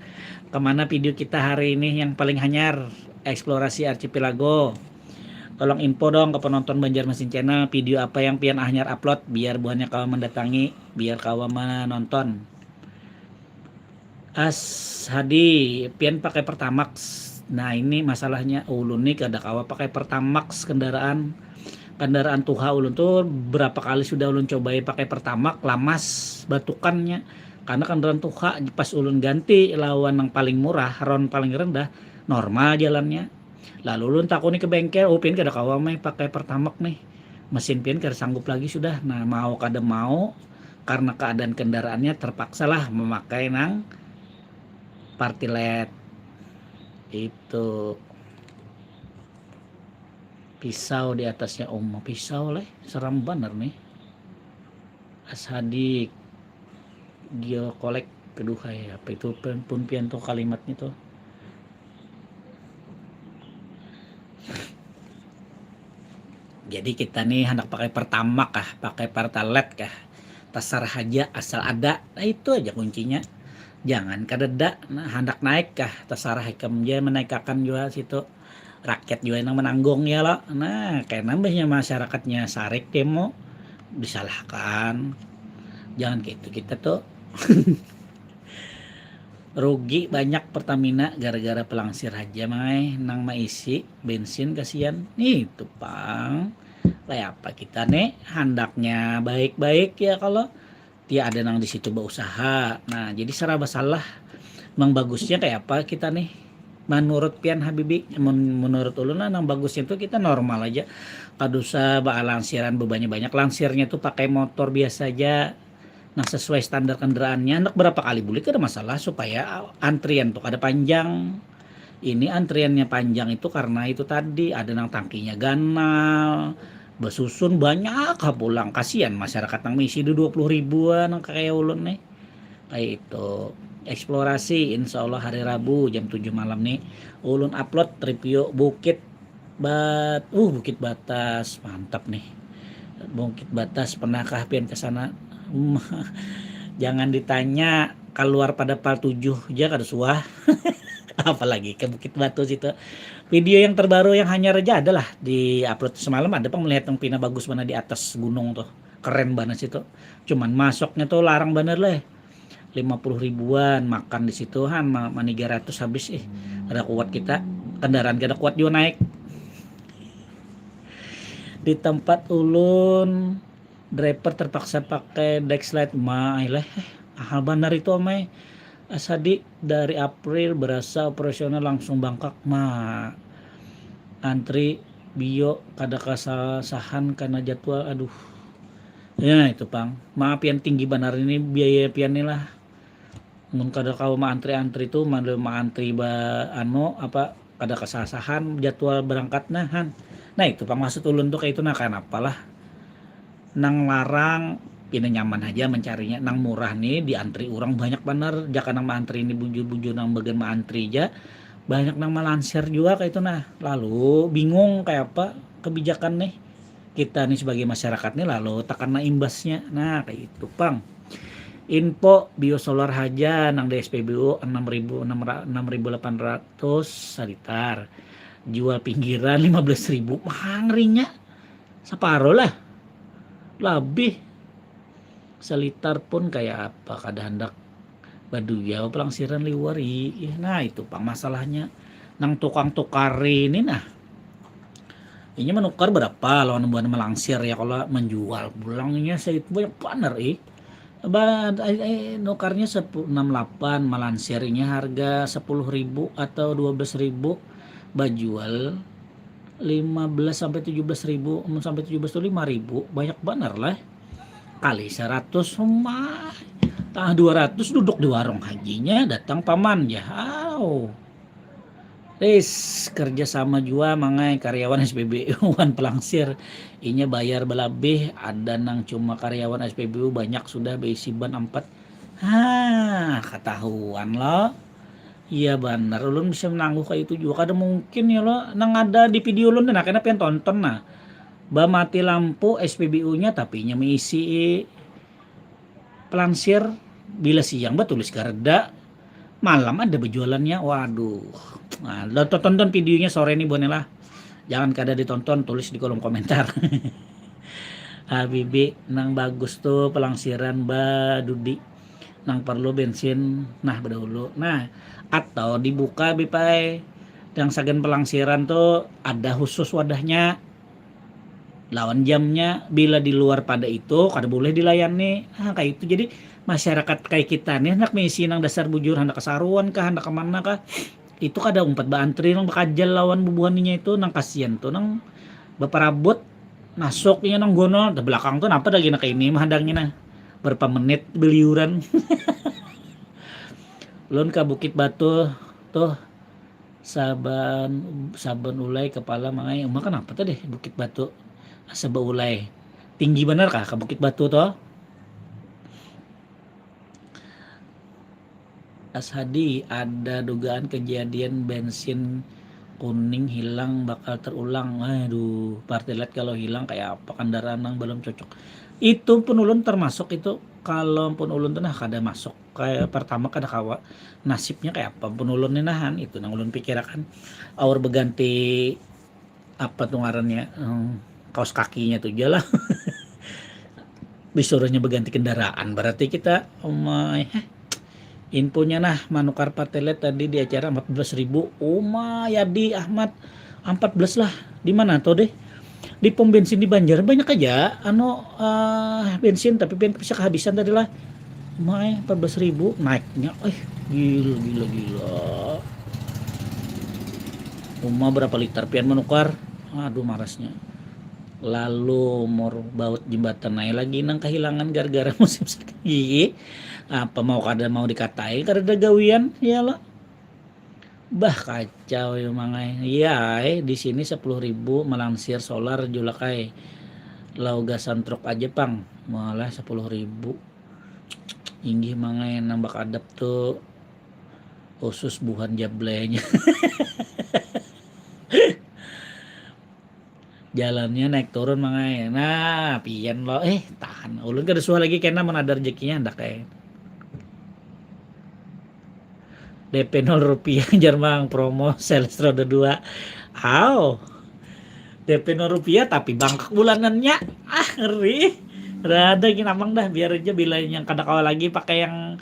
Kemana video kita hari ini yang paling hanyar? Eksplorasi archipelago. Tolong info dong ke penonton Banjarmasin Channel, video apa yang pian hanyar upload, biar buhannya kawa mendatangi, biar kawa menonton. As Hadi, pian pakai Pertamax. Nah, ini masalahnya, ulun nih kada kawa pakai Pertamax kendaraan. Kendaraan tuha ulun tuh berapa kali sudah ulun cobai pakai Pertamax, lamas batukannya. Karena kendaraan tuha, pas ulun ganti lawan yang paling murah, ron paling rendah, normal jalannya. Lalu ulun takuni ke bengkel, oh, pian kada kawa meh pakai Pertamax nih. Mesin pian kada sanggup lagi sudah. Nah, mau kada mau, karena keadaan kendaraannya, terpaksalah memakai nang partilet. Itu pisau di atasnya, um, pisau leh, seram banar nih. As Hadi, geokolek, keduhai, apa itu pun pian tuh kalimatnya tuh. Jadi kita nih hendak pakai Pertamax kah, pakai Pertalite kah, terserah aja, asal ada. Nah, itu aja kuncinya. Jangan kadeda, nah, hendak naik kah, terserah ikam aja menaikakan juga situ. Rakyat juga yang menanggung ya lo. Nah, kayak nambahnya masyarakatnya sarik demo, disalahkan. Jangan gitu kita tuh. Rugi banyak Pertamina gara-gara pelangsir aja, mai nang maisi bensin, kasihan. Itu pang. Kayak apa kita nih, handaknya baik-baik ya, kalau tiada nang di situ berusaha. Nah, jadi serba salah. Mang bagusnya kayak apa kita nih? Menurut pian Habibi, menurut ulun lah, nang bagusnya tuh kita normal aja. Kada usah baalansiran, bebanyak-banyak langsirnya tuh, pakai motor biasa aja. Nah, sesuai standar kendaraannya, anak berapa kali bulik kada masalah, supaya antrian tuh kada panjang. Ini antriannya panjang itu karena itu tadi, ada nang tangkinya ganal, besusun banyak ha pulang. Kasihan masyarakat nang misi di dua puluh ribuan nang kayak ulun nih. Kayak itu. Eksplorasi, insya Allah hari Rabu jam tujuh malam nih ulun upload review Bukit Bat uh Bukit Batas, mantap nih. Bukit Batas, pernahkah pian ke sana? Hmm, jangan ditanya, keluar pada pal tujuh aja kada suah. Apalagi ke Bukit Batu situ. Video yang terbaru yang hanyar aja adalah di upload semalam, ada pang melihat yang pina bagus mana di atas gunung tuh. Keren banget situ. Cuman masuknya tuh larang bener lah. Lima puluh ribuan makan di situ han, maniga ratus habis ih. Kada kuat kita, kendaraan kada kuat juga naik. Di tempat ulun, driver terpaksa pakai Dexlite, mai leh. Mahal banar itu, amai. Asadi dari April berasa operasional langsung bangkak, ma. Antri bio kada kasasahan karena jadwal, aduh. Ya itu pang, maaf yang tinggi banar ini biaya pian ni lah. Mun kada kawa maantri-antri tu, maantri ba anu apa, kada kasasahan jadwal berangkat nah han. Nah itu pang maksud ulun tu kaitu nah, kanapa lah nang larang pina nyaman haja mencarinya, nang murah ni diantri urang banyak banar, jaka nang maantri ni bujur-bujur nang bagian maantri ja banyak nang malanser jua kaitu nah, lalu bingung kaya apa kebijakan nih. Kita nih sebagai masyarakat nih lalu takana imbasnya. Nah, kayak itu pang. Info biosolar haja nang di S P B U enam ribu, enam ribu delapan ratus salitar. Jual pinggiran lima belas ribu, mahang rinya. Saparo lah. Labih. Salitar pun kayak apa, kada handak baduya pelangsiran liwar. Ih, nah itu pang masalahnya. Nang tukang tukar ini nah. Inya menukar berapa lawan buhan melangsir ya, kalau menjual pulang inya saitu banyak banar ih. Ba, eh, eh, nukarnya sepuluh enam lapan, malansirnya harga sepuluh ribu atau dua belas ribu, bajual lima belas sampai tujuh belas ribu, mun sampai tujuh belas tu lima ribu, banyak banar lah. Kali seratus, humah. Tah dua ratus duduk di warung hajinya, datang paman ja. Au. Ris, kerja sama jua mangai karyawan S P B U wan pelangsir. Inya bayar belabih, ada nang cuma karyawan S P B U banyak sudah beisi ban empat. Hah, ketahuan lo. Iya banar, ulun bisa menangguh kayak itu juga. Kada mungkin ya lo, nang ada di video ulun nah, kena pian tonton nah. Ba mati lampu S P B U-nya tapi inya meisi pelangsir, bila siang batulis gareda, malam ada bejualannya. Waduh. Nah, lo tonton videonya sore ini buannya lah. Jangan kada ditonton, tulis di kolom komentar. Habibi, nang bagus tuh pelangsiran ba Dudi. Nang perlu bensin, nah bedahulu. Nah, atau dibuka bipai yang sagan pelangsiran tuh ada khusus wadahnya. Lawan jamnya, bila di luar pada itu kada boleh dilayani. Nah, kayak itu. Jadi masyarakat kayak kita nih hendak mengisi nang dasar bujur, hendak kesaruan kah, hendak kemana kah, itu kada umpat baantri nang bakajal lawan bubuhan inya itu, nang kasihan tuh nang baparabut masuk inya nang gonol di belakang tuh, napa lagi nak ini mah hadangnya nah berapa menit beliuran. Ulun ke Bukit Batu tuh saban saban ulai kepala mangai, uma kenapa tadi Bukit Batu asa beulai tinggi benar kah ke Bukit Batu tuh? Ashadi, ada dugaan kejadian bensin kuning hilang bakal terulang. Aduh, partilet kalau hilang kayak apa kendaraan yang belum cocok. Itu pun ulun termasuk itu, kalau pun ulun tuh nah kada masuk kayak pertama kada kawa nasibnya kayak apa pun ulun nih nahan itu nang ulun pikirakan aur berganti apa tuh ngarannya, hmm, kaos kakinya tuh aja lah. Disuruhnya berganti kendaraan berarti kita, oh my, heh. Infonya nah, manukar patelet tadi di acara empat belas ribu. Uma Yadi Ahmad, empat belas lah. Di mana tuh deh? Di pom bensin di Banjar banyak aja anu, eh, bensin tapi ben bisa kehabisan tadi lah. Mai empat belas ribu naiknya. Eh, gila gila gila. Uma berapa liter pian menukar? Aduh marasnya. Lalu umur baut jembatan naik lagi nang kehilangan gara-gara musim sakit gigi. Apa mau kada mau dikatai kada ada gawian ya lo. Bah kacau ya mangai. Iya ai, di sini sepuluh ribu melansir solar julak ai. Lau gasan truk aja pang malah sepuluh ribu. Inggih mangai nambak adab tu usus buhan jablenya. Jalannya naik turun mangai. Nah, pian lo eh tahan. Ulun kada suah lagi kena mana ada rezekinya hendak kayak. D P nol rupiah jar mang promo sales roda dua. Aw. D P nol rupiah tapi bangkak bulanannya. Ah, ngeri. Rada gini amang dah biar aja bila yang kada kawa lagi pakai yang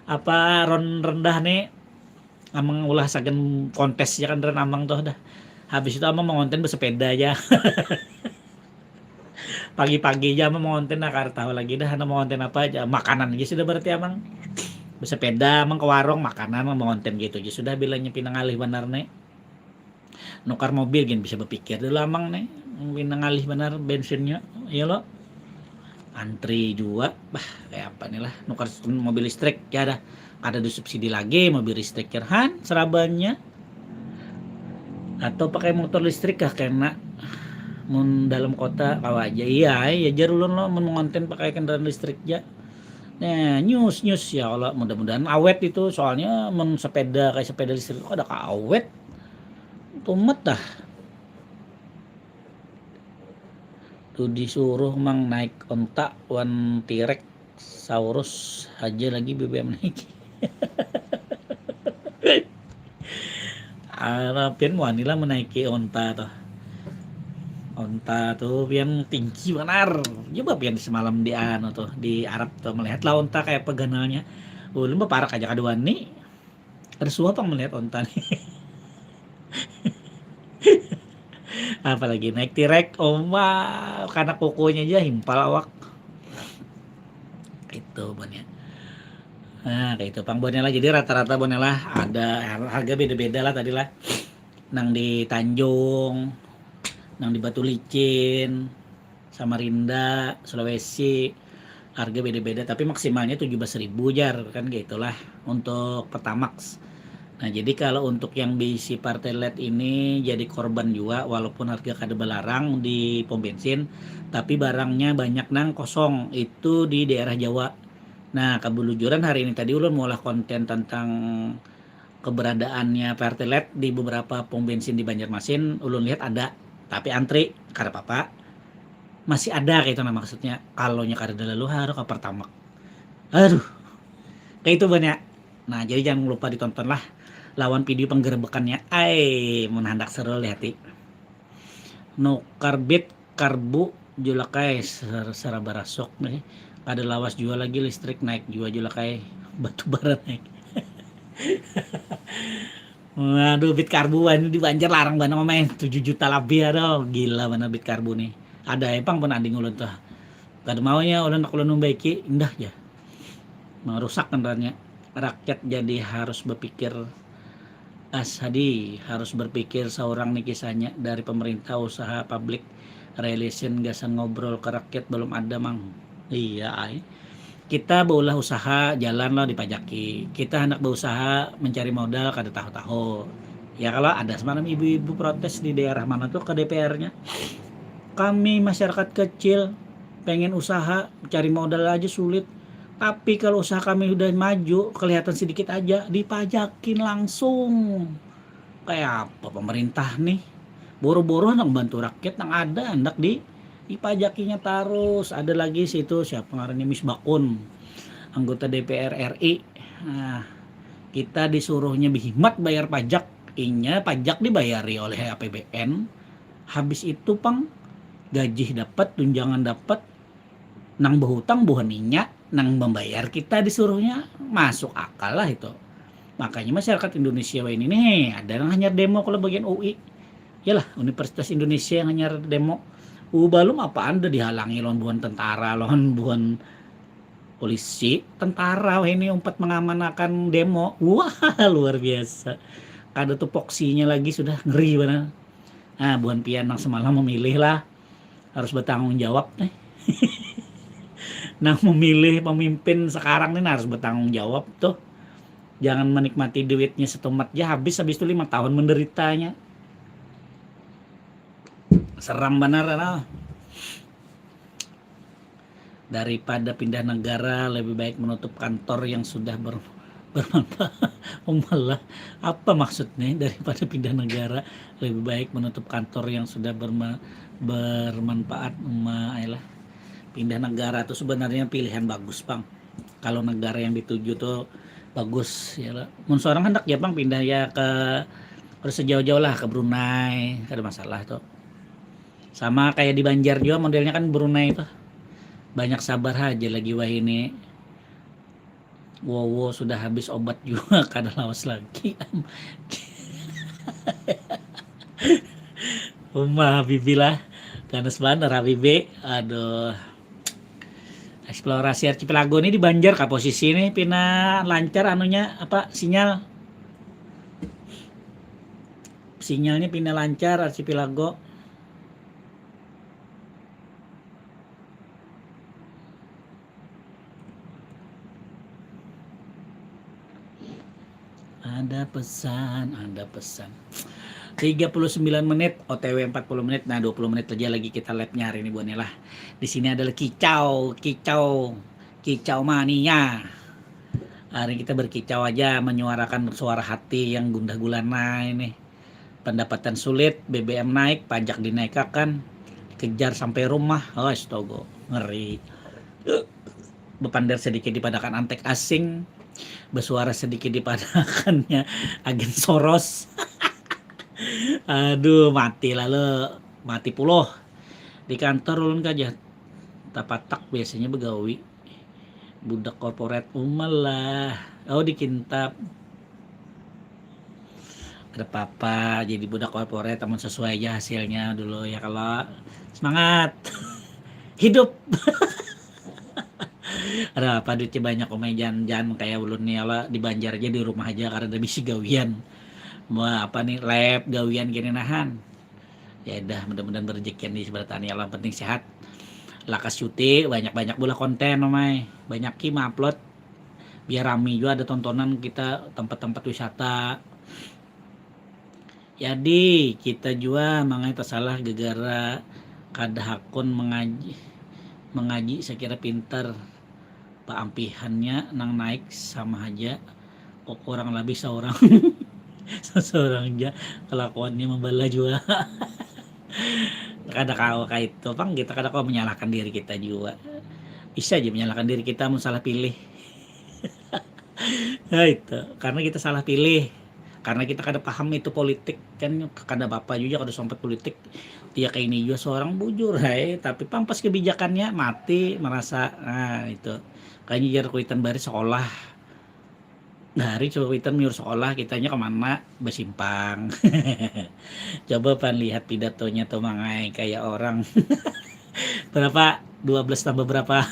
apa ron rendah nih. Amang ulah sagan kontes ya kan ron amang tuh dah. Habis itu amang mengonten bersepeda aja. Pagi-pagi aja amang mengonten nah kada tahu lagi dah anak mengonten apa aja makanan aja sudah berarti amang bersepeda amang ke warung makanan amang mengonten gitu aja sudah bilanya pinang alih benar nih. Nukar mobil gin bisa berpikir dulu amang nih, pinang alih benar bensinnya ya lo. Antri juga bah kayak apa nih lah nukar mobil listrik ya dah. Ada disubsidi lagi mobil listrik ya han serabannya. Atau pakai motor listrik kah kena mun dalam kota kawa aja iya ya jar ulun lo mun mengonten pakai kendaraan listrik aja. Nah, news news ya Allah mudah-mudahan awet itu soalnya men sepeda kayak sepeda listrik kok ada awet tumet dah. Tuh disuruh mang naik onta wan tirek Saurus aja lagi B B M naik. Anak pian wani lah menaiki onta tuh. Onta tuh pian tinggi banar. Coba pian semalam di anu tuh, di Arab tuh, melihat lah onta kayak apa ganalnya. Ulun baparak aja kada wani. Ada suah pang melihat onta nih. Apalagi naik tirek, oma, karena kukunya aja himpal awak. Itu buhannya. Nah, kayak itu pang buhannya lah. Jadi rata-rata buhannya lah ada har-, harga beda-beda lah tadi lah. Nang di Tanjung, nang di Batu Licin, Samarinda, Sulawesi, harga beda-beda, tapi maksimalnya tujuh belas ribu jar, kan kayak itulah untuk Pertamax. Nah, jadi kalau untuk yang bisi Pertalite ini jadi korban juga, walaupun harga kada belarang di pom bensin, tapi barangnya banyak nang kosong, itu di daerah Jawa. Nah, kebelujuran hari ini tadi ulun maulah konten tentang keberadaannya Pertalite di beberapa pom bensin di Banjarmasin, ulun lihat ada, tapi antri, kada apa-apa. Masih ada kayak itu nah maksudnya. Kalau nya kada ada lalu harus ke Pertamax. Aduh. Kayak itu banyak. Nah, jadi jangan lupa ditonton lah lawan video penggerebekannya. Ai, mun handak seru lihati. Nukar bit karbu jua lah kai, ser-, seraba rasuk nih. Kada lawas jua lagi listrik naik jua jua lah kai. Batu bara naik. Waduh, bit karbu wani di Banjar larang banar, mamai tujuh juta labih, aduh, gila banar bit karbu nih. Ada ai pang pun ading ulun tuh. Kada maunya ulun, aku ulun membaiki, indah ya. Merusak kendaraannya. Rakyat jadi harus berpikir, Asadi harus berpikir seorang nih kisahnya, dari pemerintah, usaha, public relation, gasan ngobrol ke rakyat belum ada, Mang. Iya ai. Kita beulah usaha, jalan lo dipajaki. Kita hendak berusaha mencari modal, kada tahu-tahu. Ya, kalau ada semalam ibu-ibu protes di daerah mana tuh ke D P R-nya. Kami masyarakat kecil pengen usaha, cari modal aja sulit. Tapi kalau usaha kami udah maju, kelihatan sedikit aja, dipajakin langsung. Kayak apa pemerintah nih? Boro-boro nang bantu rakyat nang ada, hendak di, dipajakinya tarus. Ada lagi situ, siapa ngarannya, Misbakun, anggota D P R R I. Nah, kita disuruhnya behimat bayar pajak. Inya pajak dibayari oleh A P B N. Habis itu pang gaji dapat, tunjangan dapat, nang behutang buhan inya, nang membayar kita disuruhnya, masuk akal lah itu. Makanya masyarakat Indonesia ini nih, ada yang hanyar demo kalau bagian U I. Yalah, Universitas Indonesia yang hanyar demo. U balum apaan udah dihalangi lawan buhan tentara, lawan buhan polisi, tentara wah ini umpat mengamanakan demo. Wah, luar biasa. Kada tupoksinya lagi, sudah ngeri banar. Nah, buhan pian nang semalam memilih lah, harus bertanggung jawab nih. Nang memilih pemimpin sekarang nih harus bertanggung jawab tuh. Jangan menikmati duitnya setumat ya, habis, habis itu lima tahun menderitanya. Seram banar lah. Daripada pindah negara, lebih baik menutup kantor yang sudah ber-, bermanfaat. Umalah, apa maksudnya daripada pindah negara, lebih baik menutup kantor yang sudah berma-, bermanfaat. Uma, ayolah. Pindah negara tuh sebenarnya pilihan bagus, pang. Kalau negara yang dituju tuh bagus, ya lah. Mun seorang hendak ya, pang, pindah ya ke, harus sejauh-jauh lah ke Brunei, kada masalah tuh. Sama kayak di Banjar juga modelnya kan Brunei tuh. Banyak sabar aja lagi wah ini. Wowo sudah habis obat juga, kada lawas lagi. Uma Habibi lah. Ganas banar Habibi. Aduh. Eksplorasi archipelago ini di Banjar kah posisi ini pina lancar anunya apa sinyal? Sinyalnya pina lancar archipelago. Ada pesan, ada pesan. Tiga puluh sembilan menit, O T W empat puluh menit. Nah, dua puluh menit aja lagi kita live-nya hari ini, buhannya lah. Di sini adalah kicau, kicau, kicau mania. Hari ini kita berkicau aja, menyuarakan suara hati yang gundah gulana ini. Pendapatan sulit, B B M naik, pajak dinaikakan, kejar sampai rumah. Astaga, ngeri. bepander sedikit dipadakan antek asing, bersuara sedikit dipadakannya agen Soros. Aduh, mati lalu, mati puloh. Di kantor ulun kaja tapatak biasanya begawi. Budak korporat umel lah. Oh, dikintab. Ada apa-apa, jadi budak korporat, namun sesuai aja hasilnya dulu ya kalau. Semangat. Hidup. Ada apa duitnya banyak, umai, jangan, jangan kayak ulun nih, Allah, di Banjar aja, di rumah aja karena ada bisi gawian. Mau apa nih, lab gawian gini nahan. Ya udah, mudah-mudahan berezekian di sebelah tani, yang penting sehat. Lakas cuti, banyak-banyak bola konten, omai. Banyak ki upload. Biar rami juga ada tontonan kita, tempat-tempat wisata. Jadi kita juga mangai tasalah gegara kada hakun mengaji, mengaji sakira pintar, paampihannya nang naik sama haja, kok kurang lebih seorang seseorang ja kelakuannya membala juga. Kada kawa kaitu pang, kita kada kawa menyalahkan diri kita juga. Bisa aja menyalahkan diri kita mun salah pilih. Nah, itu karena kita salah pilih, karena kita kada paham itu politik kan, kada apa-apa juga kada sompat politik. Dia kayak ini juga seorang bujur, hai, tapi pang pas kebijakannya mati merasa, nah itu. Kayaknya jar kuitan bari sekolah. Nah, hari coba kuitan miur sekolah, kitanya kemana? Besimpang. Coba pan lihat pidatonya tuh, mangai kayak orang. Berapa? Dua belas tambah berapa?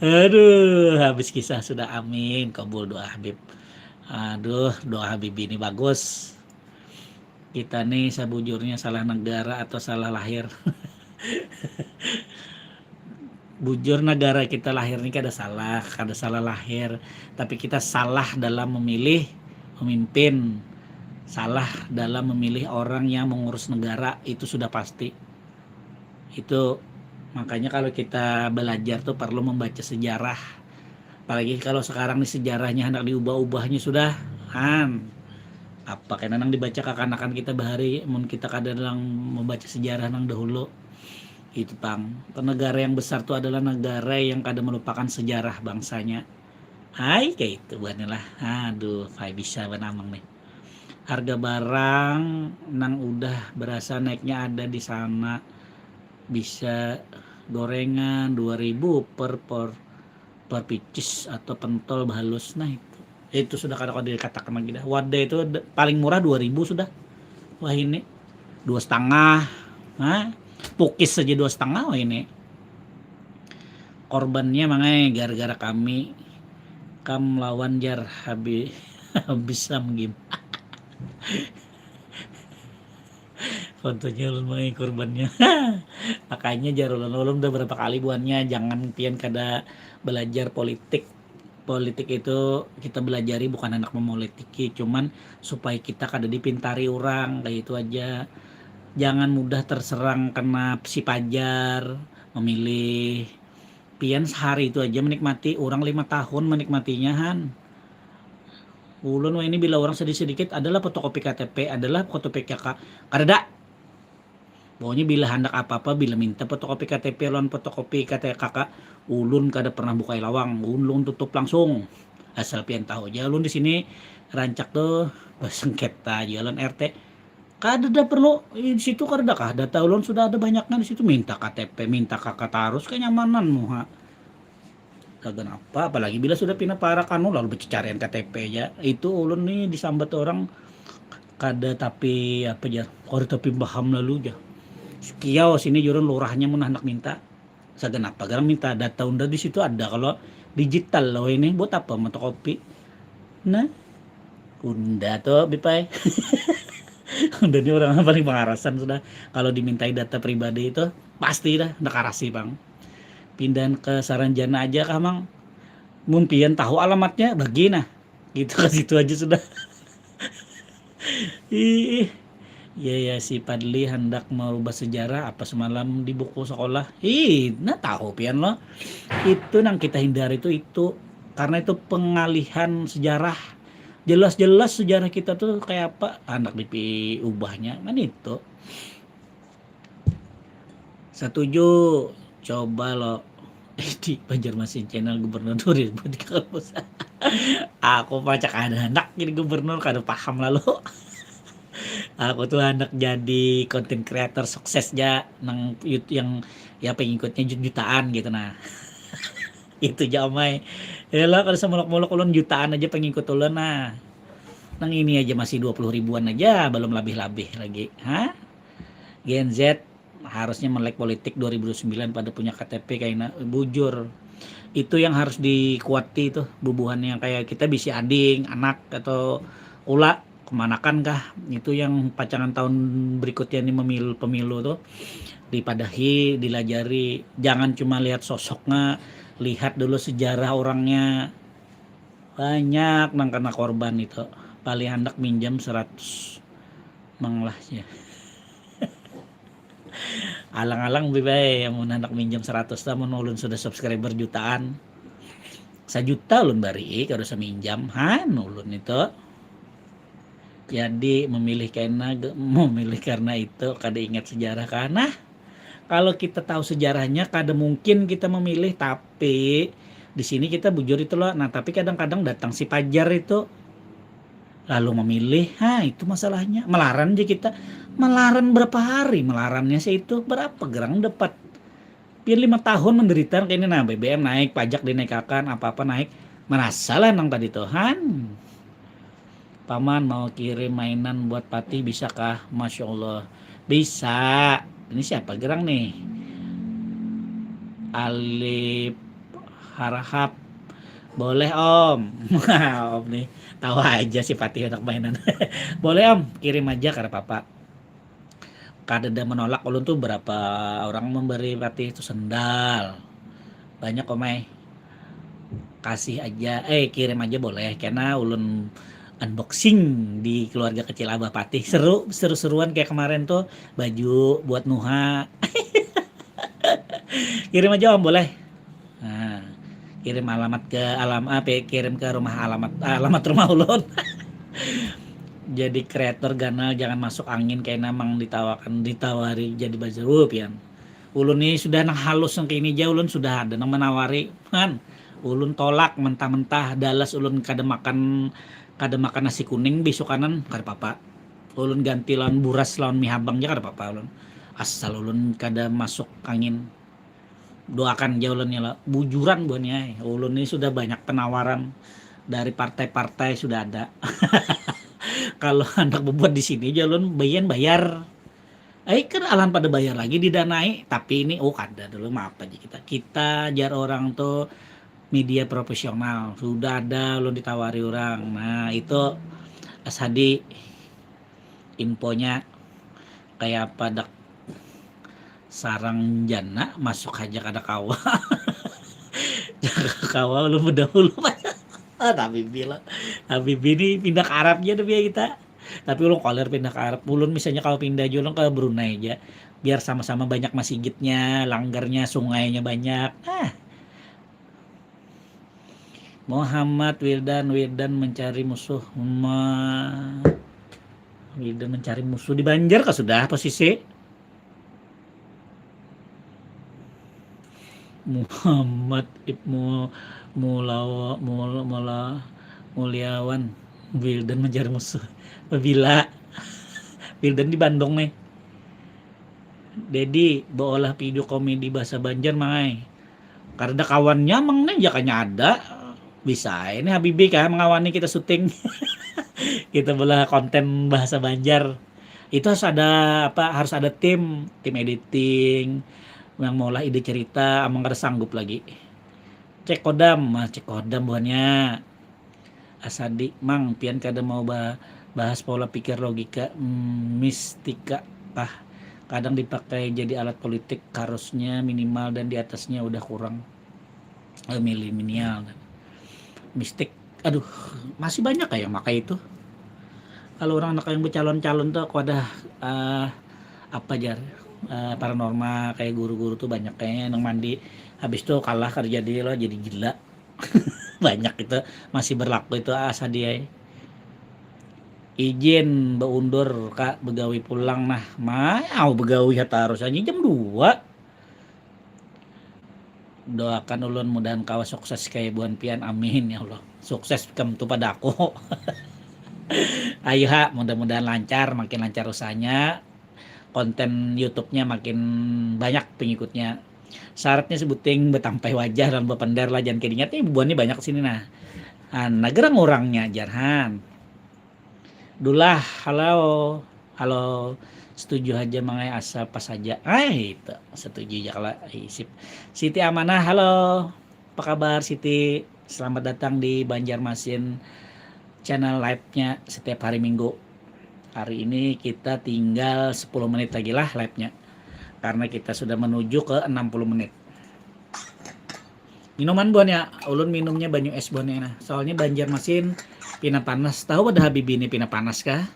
Aduh, habis kisah sudah. Amin, kabul doa Habib. Aduh, doa Habib ini bagus. Kita nih sebujurnya salah negara atau salah lahir? Bujur, negara kita lahir ini kada salah, kada salah lahir, tapi kita salah dalam memilih pemimpin, salah dalam memilih orang yang mengurus negara, itu sudah pasti. Itu makanya kalau kita belajar tuh perlu membaca sejarah. Apalagi kalau sekarang nih sejarahnya hendak diubah-ubahnya sudah, han. Apa kena nang dibaca kakanakan kita bahari, mun kita kada nang membaca sejarah nang dahulu. Itu pang. Negara yang besar tuh adalah negara yang kada melupakan sejarah bangsanya. Hai, kayak itu buatnya lah. Aduh, kayak bisa banamang nih. Harga barang nang udah berasa naiknya ada di sana. Bisa gorengan dua ribu per, per, per picis atau pentol bahalus. Nah, itu. Itu sudah kada, kada dikatakan lagi dah. Wadah itu de-, paling murah dua ribu sudah. Wah, ini dua setengah. Nah, pukis saja dua setengah, wah, ini. Korbannya mangai gara-gara kami. Kam lawan jar habis, habis sam game. Fotonya ulun mangai korbannya. Makanya jar ulun, ulun udah berapa kali buannya, jangan pian kada belajar politik. Politik itu kita belajari bukan hendak memoletiki, cuman supaya kita kada dipintari orang, kayak itu aja. Jangan mudah terserang kena si pajar, memilih. Pian sehari itu aja menikmati, orang lima tahun menikmatinya, han. Ulun wah ini bila orang sedih sedikit, adalah fotokopi K T P, adalah fotokopi K K. Kada ada. Pokoknya bila handak apa-apa, bila minta fotokopi K T P lawan fotokopi K T K K, ulun kada pernah bukai lawang, ulun tutup langsung. Asal pian tahu aja, ulun di sini rancak tuh bersengketa aja lawan R T. Kada ada perlu, eh, di situ kada ada kah? Data ulun sudah ada banyaknya di situ, minta K T P, minta K K tarus, kenyamanan muha. Lagan apa, apalagi bila sudah pina parak anu, lalu becicarian K T P aja. Itu ulun nih disambat orang kada tapi apa aja, kada tapi paham lalu aja. Kiau sini jurun lurahnya mun handak minta. Sagan apa garang minta data unda di situ ada kalau digital loh ini, buat apa fotokopi? Nah, unda tuh, Bipai. Unda ini orang paling pangarasan sudah. Kalau dimintai data pribadi itu, pasti dah, unda karasi, Bang. Pindahan ke Saranjana aja kah, Mang? Mun pian tahu alamatnya, bagi nah. Gitu, ke situ aja sudah. Ih, ya, ya, si Padli hendak merubah sejarah apa semalam di buku sekolah. Ih, nah tahu pian lo. Itu nang kita hindari itu, itu. Karena itu pengalihan sejarah. Jelas-jelas sejarah kita tuh kayak apa, hendak diubahnya. Kan itu. Setuju, coba lo Di Banjarmasin Channel Gubernur dua ribu tiga puluh. Aku macam kada handak jadi gubernur, kada paham lalu. Aku tuh handak jadi content creator sukses ja, nang yut-, yang ya pengikutnya jut-, jutaan gitu nah. Itu ja, Om ai. Ya lah, kada samuluk-muluk ulun jutaan aja pengikut ulun nah. Nang ini aja masih dua puluh ribuan aja, belum labih-labih lagi. Ha? Gen Z harusnya melek politik dua ribu sembilan pada punya K T P kaina, bujur. Itu yang harus dikuati tuh, bubuhan yang kayak kita bisi ading, anak atau ula, kemanakan kah? Itu yang pacangan tahun berikutnya nih, memil-, pemilu tuh. Dipadahi, dilajari, jangan cuma lihat sosoknya, lihat dulu sejarah orangnya. Banyak nang kena korban itu. Paling handak minjam seratus. Mang lah ya. Alang-alang bi bae, mun handak minjam seratus lah, mun ulun sudah subscriber jutaan. Sajuta ulun bari, kada usah minjam, han ulun itu. Jadi memilih kena, ge-, memilih karena itu, kada ingat sejarah kana. Kalau kita tahu sejarahnya, kada mungkin kita memilih, tapi di sini kita bujur itu loh. Nah, tapi kadang-kadang datang si Pajar itu, lalu memilih, ha, itu masalahnya. Melaran aja kita, melaran berapa hari, melarannya sih itu, berapa gerang dapat. Pian lima tahun menderita kayak ini, nah, B B M naik, pajak dinaikakan, apa-apa naik, merasalah nang tadi tuh, han. Paman mau kirim mainan buat Patih bisa kah? Masya Allah. Bisa. Ini siapa gerang nih? Alif Harahap. Boleh, Om. Om nih. Tahu aja si Patih anak mainan. Boleh, Om, kirim aja kada apa-apa. Kadada menolak ulun tuh, berapa orang memberi Patih itu sendal. Banyak, Om ai. Kasih aja, eh, kirim aja boleh. Karena ulun unboxing di keluarga kecil Abah Patih. Seru, seru-seruan kayak kemarin tuh, baju buat Nuha. Kirim aja, Om, boleh. Nah, kirim alamat ke alam-, apa, kirim ke rumah alamat, alamat rumah ulun. Jadi kreator ganal jangan masuk angin, kayak namang ditawakan, ditawari jadi buzzer. Uh, pian. Ulun ni sudah nang halus nang kini ja, ulun sudah ada nang menawari. Han, ulun tolak mentah-mentah, dalas ulun kada makan, kada makan nasi kuning bisukanan, kada apa-apa. Ulun ganti lawan buras lawan mie habang ja kada apa-apa ulun. Asal ulun kada masuk angin. Doakan ja ulun ya lah. Bujuran buhannya ai. Ulun ni sudah banyak penawaran dari partai-partai sudah ada. Kalau handak bebuat di sini ja ulun bayan bayar. Ai kan alan pada bayar lagi didanai, tapi ini, oh, kada dulu, maaf aja kita. Kita jar orang tuh media profesional, sudah ada ulun ditawari orang. Nah, itu Asadi infonya kayak apa dak sarang jana masuk aja kada kawa. Kada kawa ulun bedahulu. Ah, tapi bila, tapi bini pindah ke Arab aja deh biar kita. Tapi ulun koler pindah ke Arab. Ulun misalnya kalau pindah aja ulun ke Brunei aja. Biar sama-sama banyak masigitnya, langgarnya, sungainya banyak. Ah. Muhammad Wildan, Wildan mencari musuh. Ma-, Wildan mencari musuh di Banjar kah sudah posisi? Muhammad Ibnu Mulawa, Mul-, Mula-, Muliawan, Wildan mencari musuh. Pabila Wildan di Bandung nih. Dedi, beolah video komedi bahasa Banjar, Mang ai. Karena kawannya, Mang, nih, jakanya ada. Bisa ini Habibi kah mengawani kita syuting. Kita belah konten bahasa Banjar. Itu harus ada apa, harus ada tim, tim editing, yang maulah ide cerita, amang kada sanggup lagi. Cek kodam, mah cek kodam buhannya. Asadi, Mang, pian kada mau ba-, bahas pola pikir logika, mm, mistika kah? Kadang dipakai jadi alat politik, harusnya minimal dan di atasnya udah kurang. Eh, milenial. Mistik, aduh, masih banyak kayak yang pakai itu. Kalau orang anak yang bercalon-calon tuh aku ada, eh, apa jar, eh, paranormal, kayak guru-guru tuh banyak kayaknya yang mandi habis tuh kalah kerja dia loh, jadi gila. Banyak itu masih berlaku itu, ah, Asadi ai. Izin beundur, Kak, begawi pulang nah. Mau begawi hatarus aja jam dua. Doakan ulun mudahan kawa sukses kaya buhan pian, amin ya Allah. Sukses kam tu pada aku. Ayu ha, mudah-mudahan lancar, makin lancar usahanya, konten YouTube-nya makin banyak pengikutnya. Syaratnya sebuting betampai wajah dan bepender lah, jangan kaya diingat nih bubuhan ni banyak sini nah. Ah, nagerang urangnya jarhan. Dulah, halo. Halo. Setuju haja mangai asa pas haja. Ah, itu. Setuju ja kala isip. Siti Amanah, halo. Apa kabar Siti? Selamat datang di Banjarmasin channel live-nya setiap hari Minggu. Hari ini kita tinggal sepuluh menit lagi lah live-nya. Karena kita sudah menuju ke enam puluh menit. Minuman buhannya, ulun minumnya banyu es buhannya nah. Soalnya Banjarmasin pina panas. Tahu pada Habibie ini pina panas kah?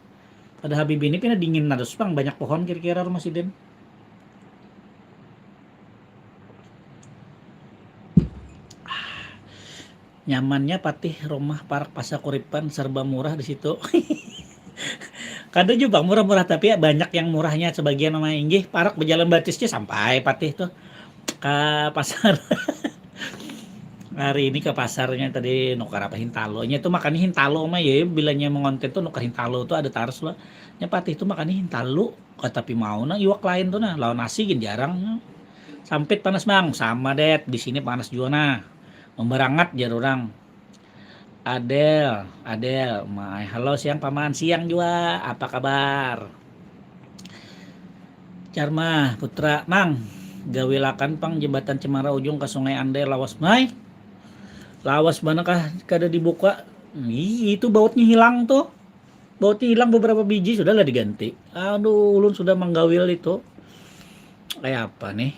Pada Habibie ini pina dingin terus pang, banyak pohon kira-kira rumah sidin. Nyamannya Patih, rumah parak Pasar Kuripan, serba murah di situ. Kada jua pang murah-murah, tapi ya banyak yang murahnya, sebagian mah inggih parak bejalan batis ja sampai Patih tuh ka pasar. Hari ini ke pasarnya tadi nukar apa, hintalo. Nya tuh makannya hintalo mah ya, bilanya mengonten tuh nukar hintalo tuh ada tarus lah. Nya Patih tuh makannya hintalo, katapi mau nah iwak lain tuh nah, lawan nasi gin jarang. Sampit panas bang, sama det, di sini panas juga nah. Memberangat jar orang. Adel, Adel, mai halo siang paman, siang jua, apa kabar? Carma Putra, mang, gawilakan pang jembatan Cemara Ujung ka Sungai Andai lawas mai. Lawas mana kah kada dibuka? Ih, itu bautnya hilang tuh. Bautnya hilang beberapa biji, sudahlah diganti. Aduh, ulun sudah manggawil itu. Kayak apa nih?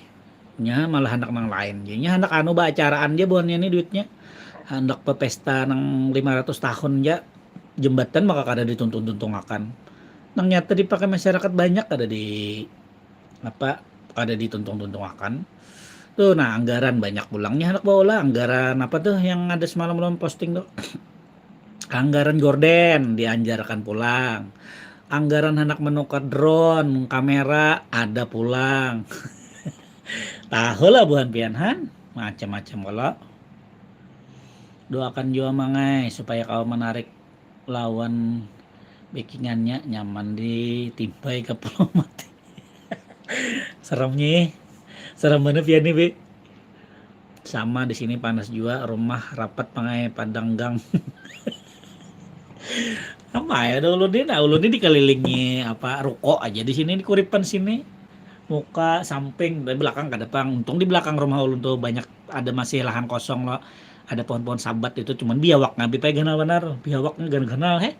Nya malah handak nang lain ja. Nya handak anu baacaraan ja buhannya nih duitnya. Handak bepesta nang lima ratus tahun ja. Jembatan maka kada dituntung-tuntungakan. Nang nyata dipakai masyarakat banyak kada di apa kada dituntung-tuntungakan. Tuh nah anggaran banyak pulangnya handak baolah anggaran apa tuh yang ada semalam ulun posting tuh. Anggaran gorden dianjarkan pulang. Anggaran handak menukar drone, kamera ada pulang. Tahu lah buhan pian han, macam-macam kalo. Doakan jua mangai supaya kawa menarik lawan backingannya nyaman ditimpai ke pulau mati. Serem nih, serem mana pian nih, Bi? Sama di sini panas jua, rumah rapat pangai padang gang. Sama ya ada ulun ni, nah ulun ni dikelilingi apa ruko aja di sini di Kuripan sini. Muka samping, tapi belakang kada pang. Untung di belakang rumah ulun tuh banyak ada masih lahan kosong lo. Ada pohon-pohon sabat itu cuman biawak ngabi pai ganal banar. Biawaknya ganal-ganal he.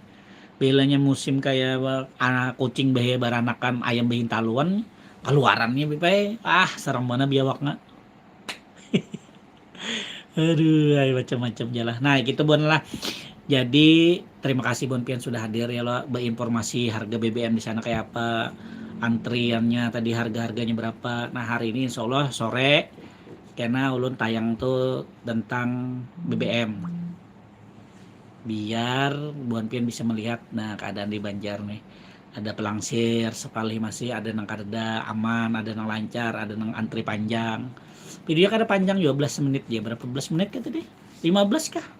Bilanya musim kayak anak kucing bahaya baranakan ayam bahintaluan keluarannya bipai ah serem mana biawaknya. Aduh, ay, macam-macam jalah. Nah, gitu buan lah. Jadi terima kasih buan pian sudah hadir ya lo berinformasi harga B B M di sana kayak apa, antriannya tadi harga-harganya berapa. Nah, hari ini insya Allah sore kena ulun tayang tuh tentang B B M. Biar buan pian bisa melihat nah keadaan di Banjar nih. Ada pelangsir sekali masih ada nang kada aman, ada nang lancar, ada nang antri panjang. Video kada panjang juga belas menit ya, berapa belas menit kah tadi? Lima belas kah?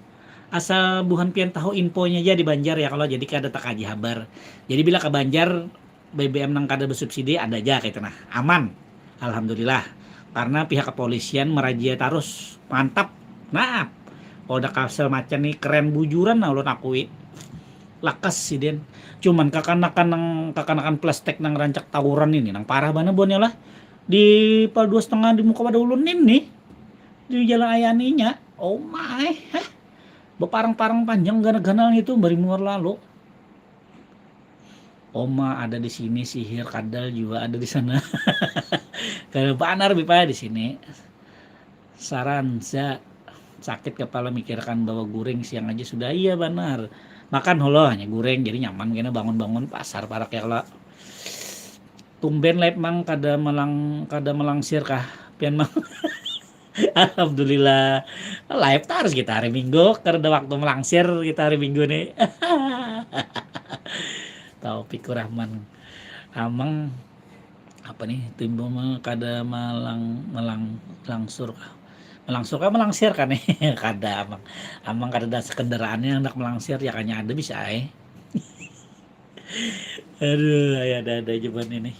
Asal buhan pian tahu infonya aja di Banjar ya kalau jadi kada takaji habar. Jadi bila ke Banjar B B M nang kada bersubsidi ada aja kayak nah. Aman. Alhamdulillah. Karena pihak kepolisian merazia terus. Mantap. Nah, Polda Kalsel macan nih keren bujuran nah ulun akui. Lakas sidin. Cuman kakanakan nang kakanakan plastik nang rancak tawuran ini nang parah bana buannya lah. Di pal dua setengah di muka pada ulun ini. Di jalan ayaninya. Oh my. Heh. Beparang-parang panjang ganal-ganal itu bari muar lalu. Oma ada di sini, sihir kadal juga ada di sana. Kada banar bipa di sini. Saran sa sakit kepala mikirkan bahwa guring siang aja sudah iya banar. Makan holo hanya guring jadi nyaman kena bangun-bangun pasar parak ya kalau tumben live mang kada melang kada melangsir kah pian mang. Alhamdulillah. Live terus kita hari Minggu karena waktu melangsir kita hari Minggu nih. Taufikur Rahman. Amang apa nih timbul kada malang melang langsur kah? Melangsur kah melangsir kan nih? Kada, amang. Amang kada ada kendaraan yang hendak melangsir, ya kanya ada bisa ai. Aduh, ya ada-ada aja buhan ini.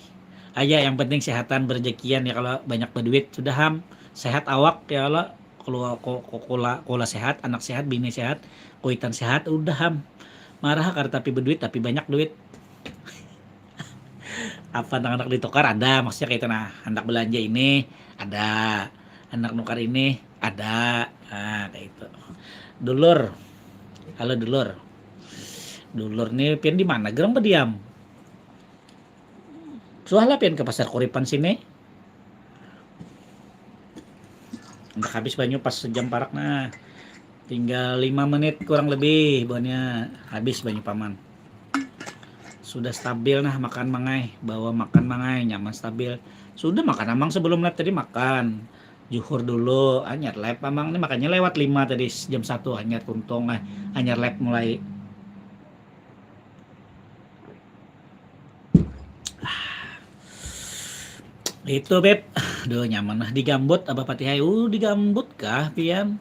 Aja yang penting sehatan, berejekian ya, kalau banyak berduit sudah ham. Sehat awak ya, kalau keluar ko- ko- kula kula sehat, anak sehat, bini sehat, kuitan sehat, udah ham. Marah kar tapi berduit, tapi banyak duit. Apa anak-anak ditukar ada, maksudnya kayak itu, nah, anak belanja ini ada, anak nukar ini ada, nah, kayak itu. Dulur, halo dulur. Dulur nih, pian di mana gerang berdiam? Suah lah pian ke pasar Kuripan sini. Udah habis banyu pas sejam parak, nah. Tinggal lima menit kurang lebih, buhannya habis banyu paman. Sudah stabil nah, makan mangai, bawa makan mangai, nyaman, stabil. Sudah makan, amang, sebelum live tadi makan. Juhur dulu, hanyar live, amang, ini makanya lewat lima tadi, jam satu hanyar tuntung, eh, hanyar live mulai. Itu, Beb. Aduh, nyaman lah digambut, Abah Patih ai. Uh, digambut kah pian?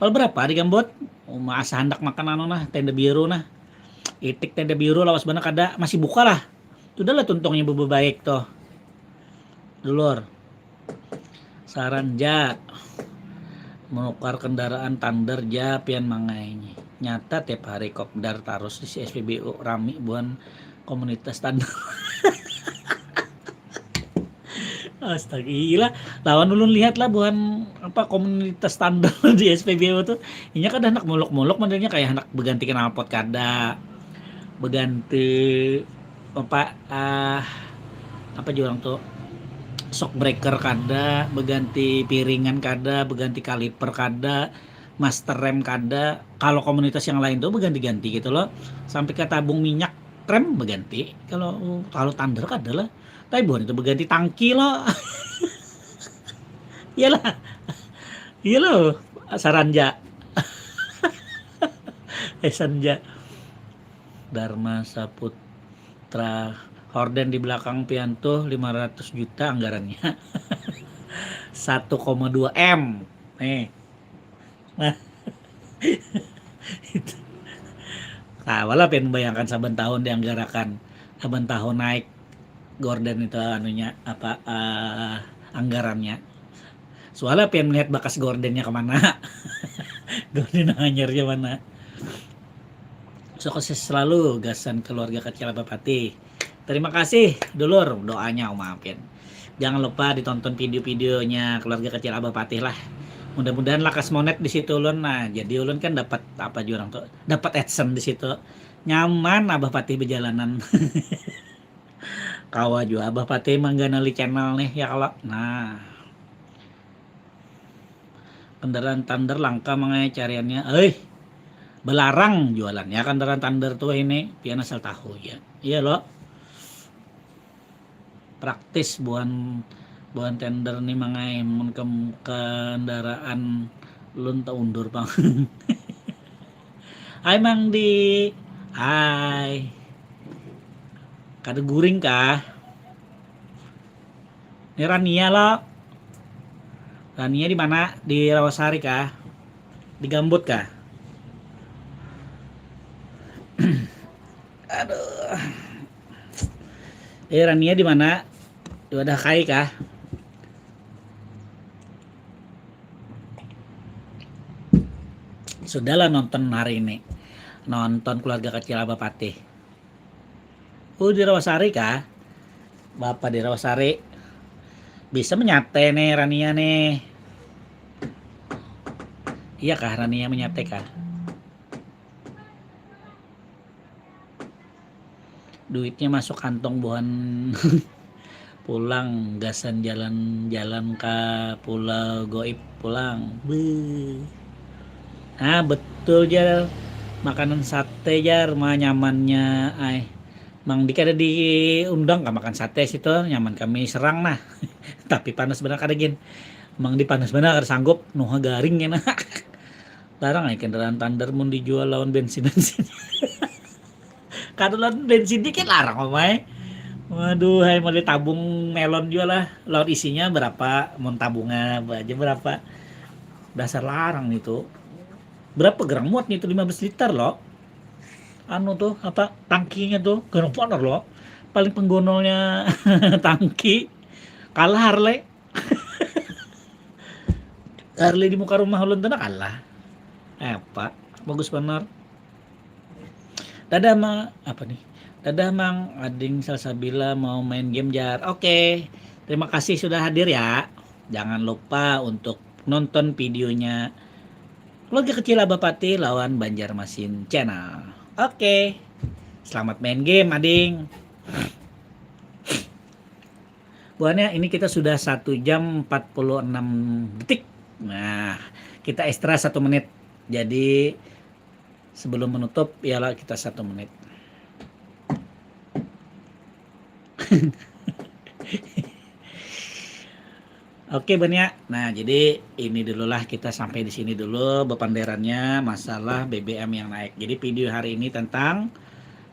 Pal berapa digambut? Uma asa handak makan anu nah, tenda biru nah. Itik tenda biru lawas banar kada, masih buka lah. Sudah lah tuntungnya bebebaik tuh. Dulur. Saran ja. Menukar kendaraan Thunder ja pian mangai. Nyata tiap hari kopdar tarus di S P B U, rami buhan komunitas Thunder. Astaga, gila. Lawan ulun lihat lah buhan apa komunitas Thunder di S P B U tuh. Inya kada hendak muluk-muluk modelnya, kayak hendak berganti knalpot kada. Berganti apa ah apa juga orang tuh, shock breaker kada, berganti piringan kada, berganti kaliper kada, master rem kada. Kalau komunitas yang lain tuh berganti-ganti gitu loh, sampai ke tabung minyak rem berganti. Kalau kalau Thunder kada lah, tapi bukan itu berganti tangki loh. Iyalah, iya loh, saran ja. Eh, sanja. Dharma Saputra, horden di belakang pian tuh lima ratus juta anggarannya. Satu koma dua M. Nih. Nah. Itu. Kawa lah pian membayangkan saban tahun dianggarakan, saban tahun naik gorden itu anunya apa eh, anggarannya. Suala pian melihat bakas gordennya kemana? Gorden anyarnya mana? Sukses selalu gasan keluarga kecil Abah Patih. Terima kasih dulur doanya, Uma Apin. Jangan lupa ditonton video-videonya keluarga kecil Abah Patih lah. Mudah-mudahan lakas monet di situ ulun. Nah, jadi ulun kan dapat apa jurang tuh? Dapat adsense di situ. Nyaman Abah Patih berjalanan. Kawa jua Abah Patih mengganali channel nih ya kalau. Nah. Kendaraan Thunder langka mangai cariannya. Eh, belarang jualannya kendaraan Thunder tuh ini. Pian asal tahu ya. Iya loh. Praktis buan buan tender nih mangai mun ke kendaraan lun tak undur pang. Hai Mang Di. Hai. Kada guring kah? Ini Rania lo. Rania di mana? Di Rawasari kah? Di Gambut kah? Aduh. Eh, Rania di mana? Di Wadah Kai kah? Sudahlah nonton hari ini. Nonton keluarga kecil Abah Patih. Oh, di Rawasari kah? Bapak di Rawasari. Bisa menyate nih Rania nih. Iya kah Rania menyate kah? Duitnya masuk kantong buhan. Pulang gasan jalan-jalan ke pulau goib pulang. Beuh. Ah, betul jar. Makanan sate jar, mah nyamannya ai. Mang Di kada diundang ka makan sate situ, nyaman kami serang nah. Tapi panas benar kada gin. Mang Di panas benar kada sanggup, nuha garing kena. Larang ai kendaraan Thunder mun dijual lawan bensin-bensin. Kada lawan bensin dikit larang omai. Waduh, hai mali tabung melon jua lah. Lawan isinya berapa? Mun tabungnya aja berapa? Dasar larang itu. Berapa gerang muatnya itu? Lima belas liter loh. Anu tuh apa, tangkinya tuh gerang bener loh. Paling penggonolnya tangki kalah Harley. Harley di muka rumah ulun tuh kalah. Apa? Bagus bener. Dadah ma apa nih? Dadah Mang, ading Salsabila mau main game jar. Oke. Terima kasih sudah hadir ya. Jangan lupa untuk nonton videonya Keluarga Kecil Abah Patih lawan Banjarmasin Channel. Oke. Selamat main game, ading. Buahnya ini kita sudah satu jam empat puluh enam detik. Nah, kita extra satu menit. Jadi sebelum menutup, ialah kita satu menit. Oke, Bania. Nah, jadi ini dululah, kita sampai di sini dulu bepanderannya masalah B B M yang naik. Jadi video hari ini tentang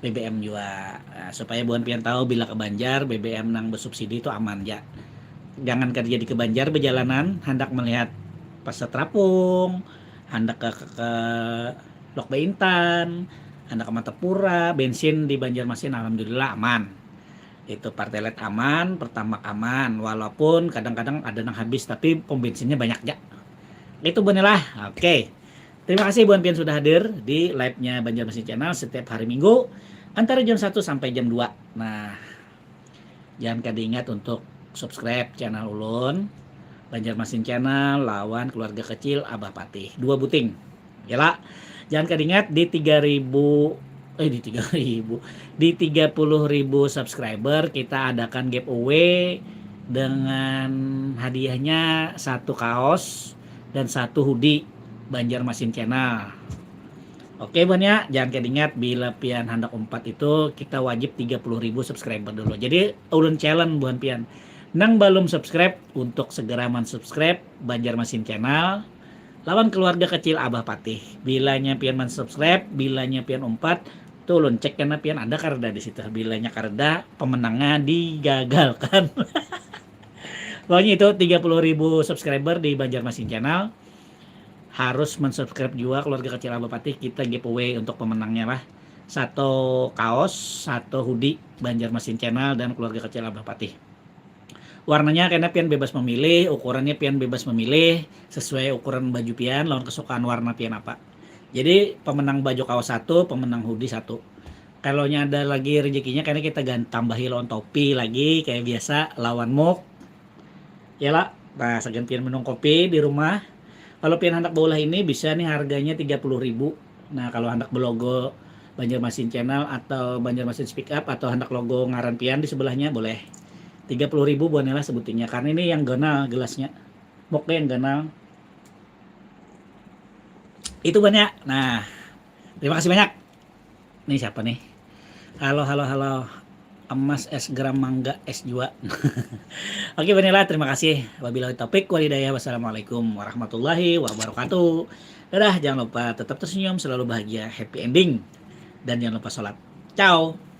B B M jua. Nah, supaya buhan pian tahu, bila ke Banjar, B B M nang bersubsidi itu aman ja. Jangan kada jadi ke Banjar bejalanan, handak melihat Pasar Terapung, handak ke, ke, ke Lok Baintan, handak ke Martapura, bensin di Banjarmasin alhamdulillah aman. Itu Pertalite aman, Pertamax aman, walaupun kadang-kadang ada nang habis, tapi pom bensinnya banyak ja. Itu Bania lah. Oke. Terima kasih buhan pian sudah hadir di live-nya Banjarmasin Channel setiap hari Minggu antara jam satu sampai jam dua. Nah, jangan kada ingat untuk subscribe channel ulun, Banjarmasin Channel lawan Keluarga Kecil Abah Patih. Dua buting. Yalah, jangan kada ingat di tiga ribu, eh, di tiga ribu, di tiga puluh ribu subscriber kita adakan giveaway dengan hadiahnya satu kaos dan satu hoodie Banjarmasin Channel. Oke, Bania, jangan kada ingat, bila pian handak umpat itu kita wajib tiga puluh ribu subscriber dulu. Jadi ulun challenge buhan pian nang balum subscribe untuk segera mensubscribe Banjarmasin Channel lawan Keluarga Kecil Abah Patih. Bilanya pian mensubscribe, bilanya pian umpat, tuh ulun cek kena pian ada kareda di situ. Bilanya kareda, pemenangnya digagalkan. Pokoknya itu tiga puluh ribu subscriber di Banjarmasin Channel harus mensubscribe juga Keluarga Kecil Abah Patih. Kita giveaway untuk pemenangnya lah. Satu kaos, satu hoodie Banjarmasin Channel dan Keluarga Kecil Abah Patih. Warnanya kena pian bebas memilih, ukurannya pian bebas memilih sesuai ukuran baju pian lawan kesukaan warna pian apa. Jadi pemenang baju kaos satu, pemenang hoodie satu. Kalau ada lagi rezekinya, kena kita tambahi lawan topi lagi kayak biasa, lawan mug. Ya lah, nah, sagan pian minum kopi di rumah. Kalau pian hendak baulah ini bisa nih, harganya tiga puluh ribu. Nah, kalau hendak belogo Banjarmasin Channel atau Banjarmasin Speak Up atau hendak logo ngaran pian di sebelahnya boleh. Tiga puluh ribu buahnya lah sebutingnya, karena ini yang ganal gelasnya. Muknya yang ganal. Itu banyak. Nah, terima kasih banyak. Nih siapa nih? Halo, halo, halo. Emas es gram, mangga es jua. Oke, Bania lah, terima kasih. Wabillahi taufik wal hidayah. Wassalamualaikum warahmatullahi wabarakatuh. Dadah, jangan lupa tetap tersenyum, selalu bahagia, happy ending. Dan jangan lupa sholat. Ciao.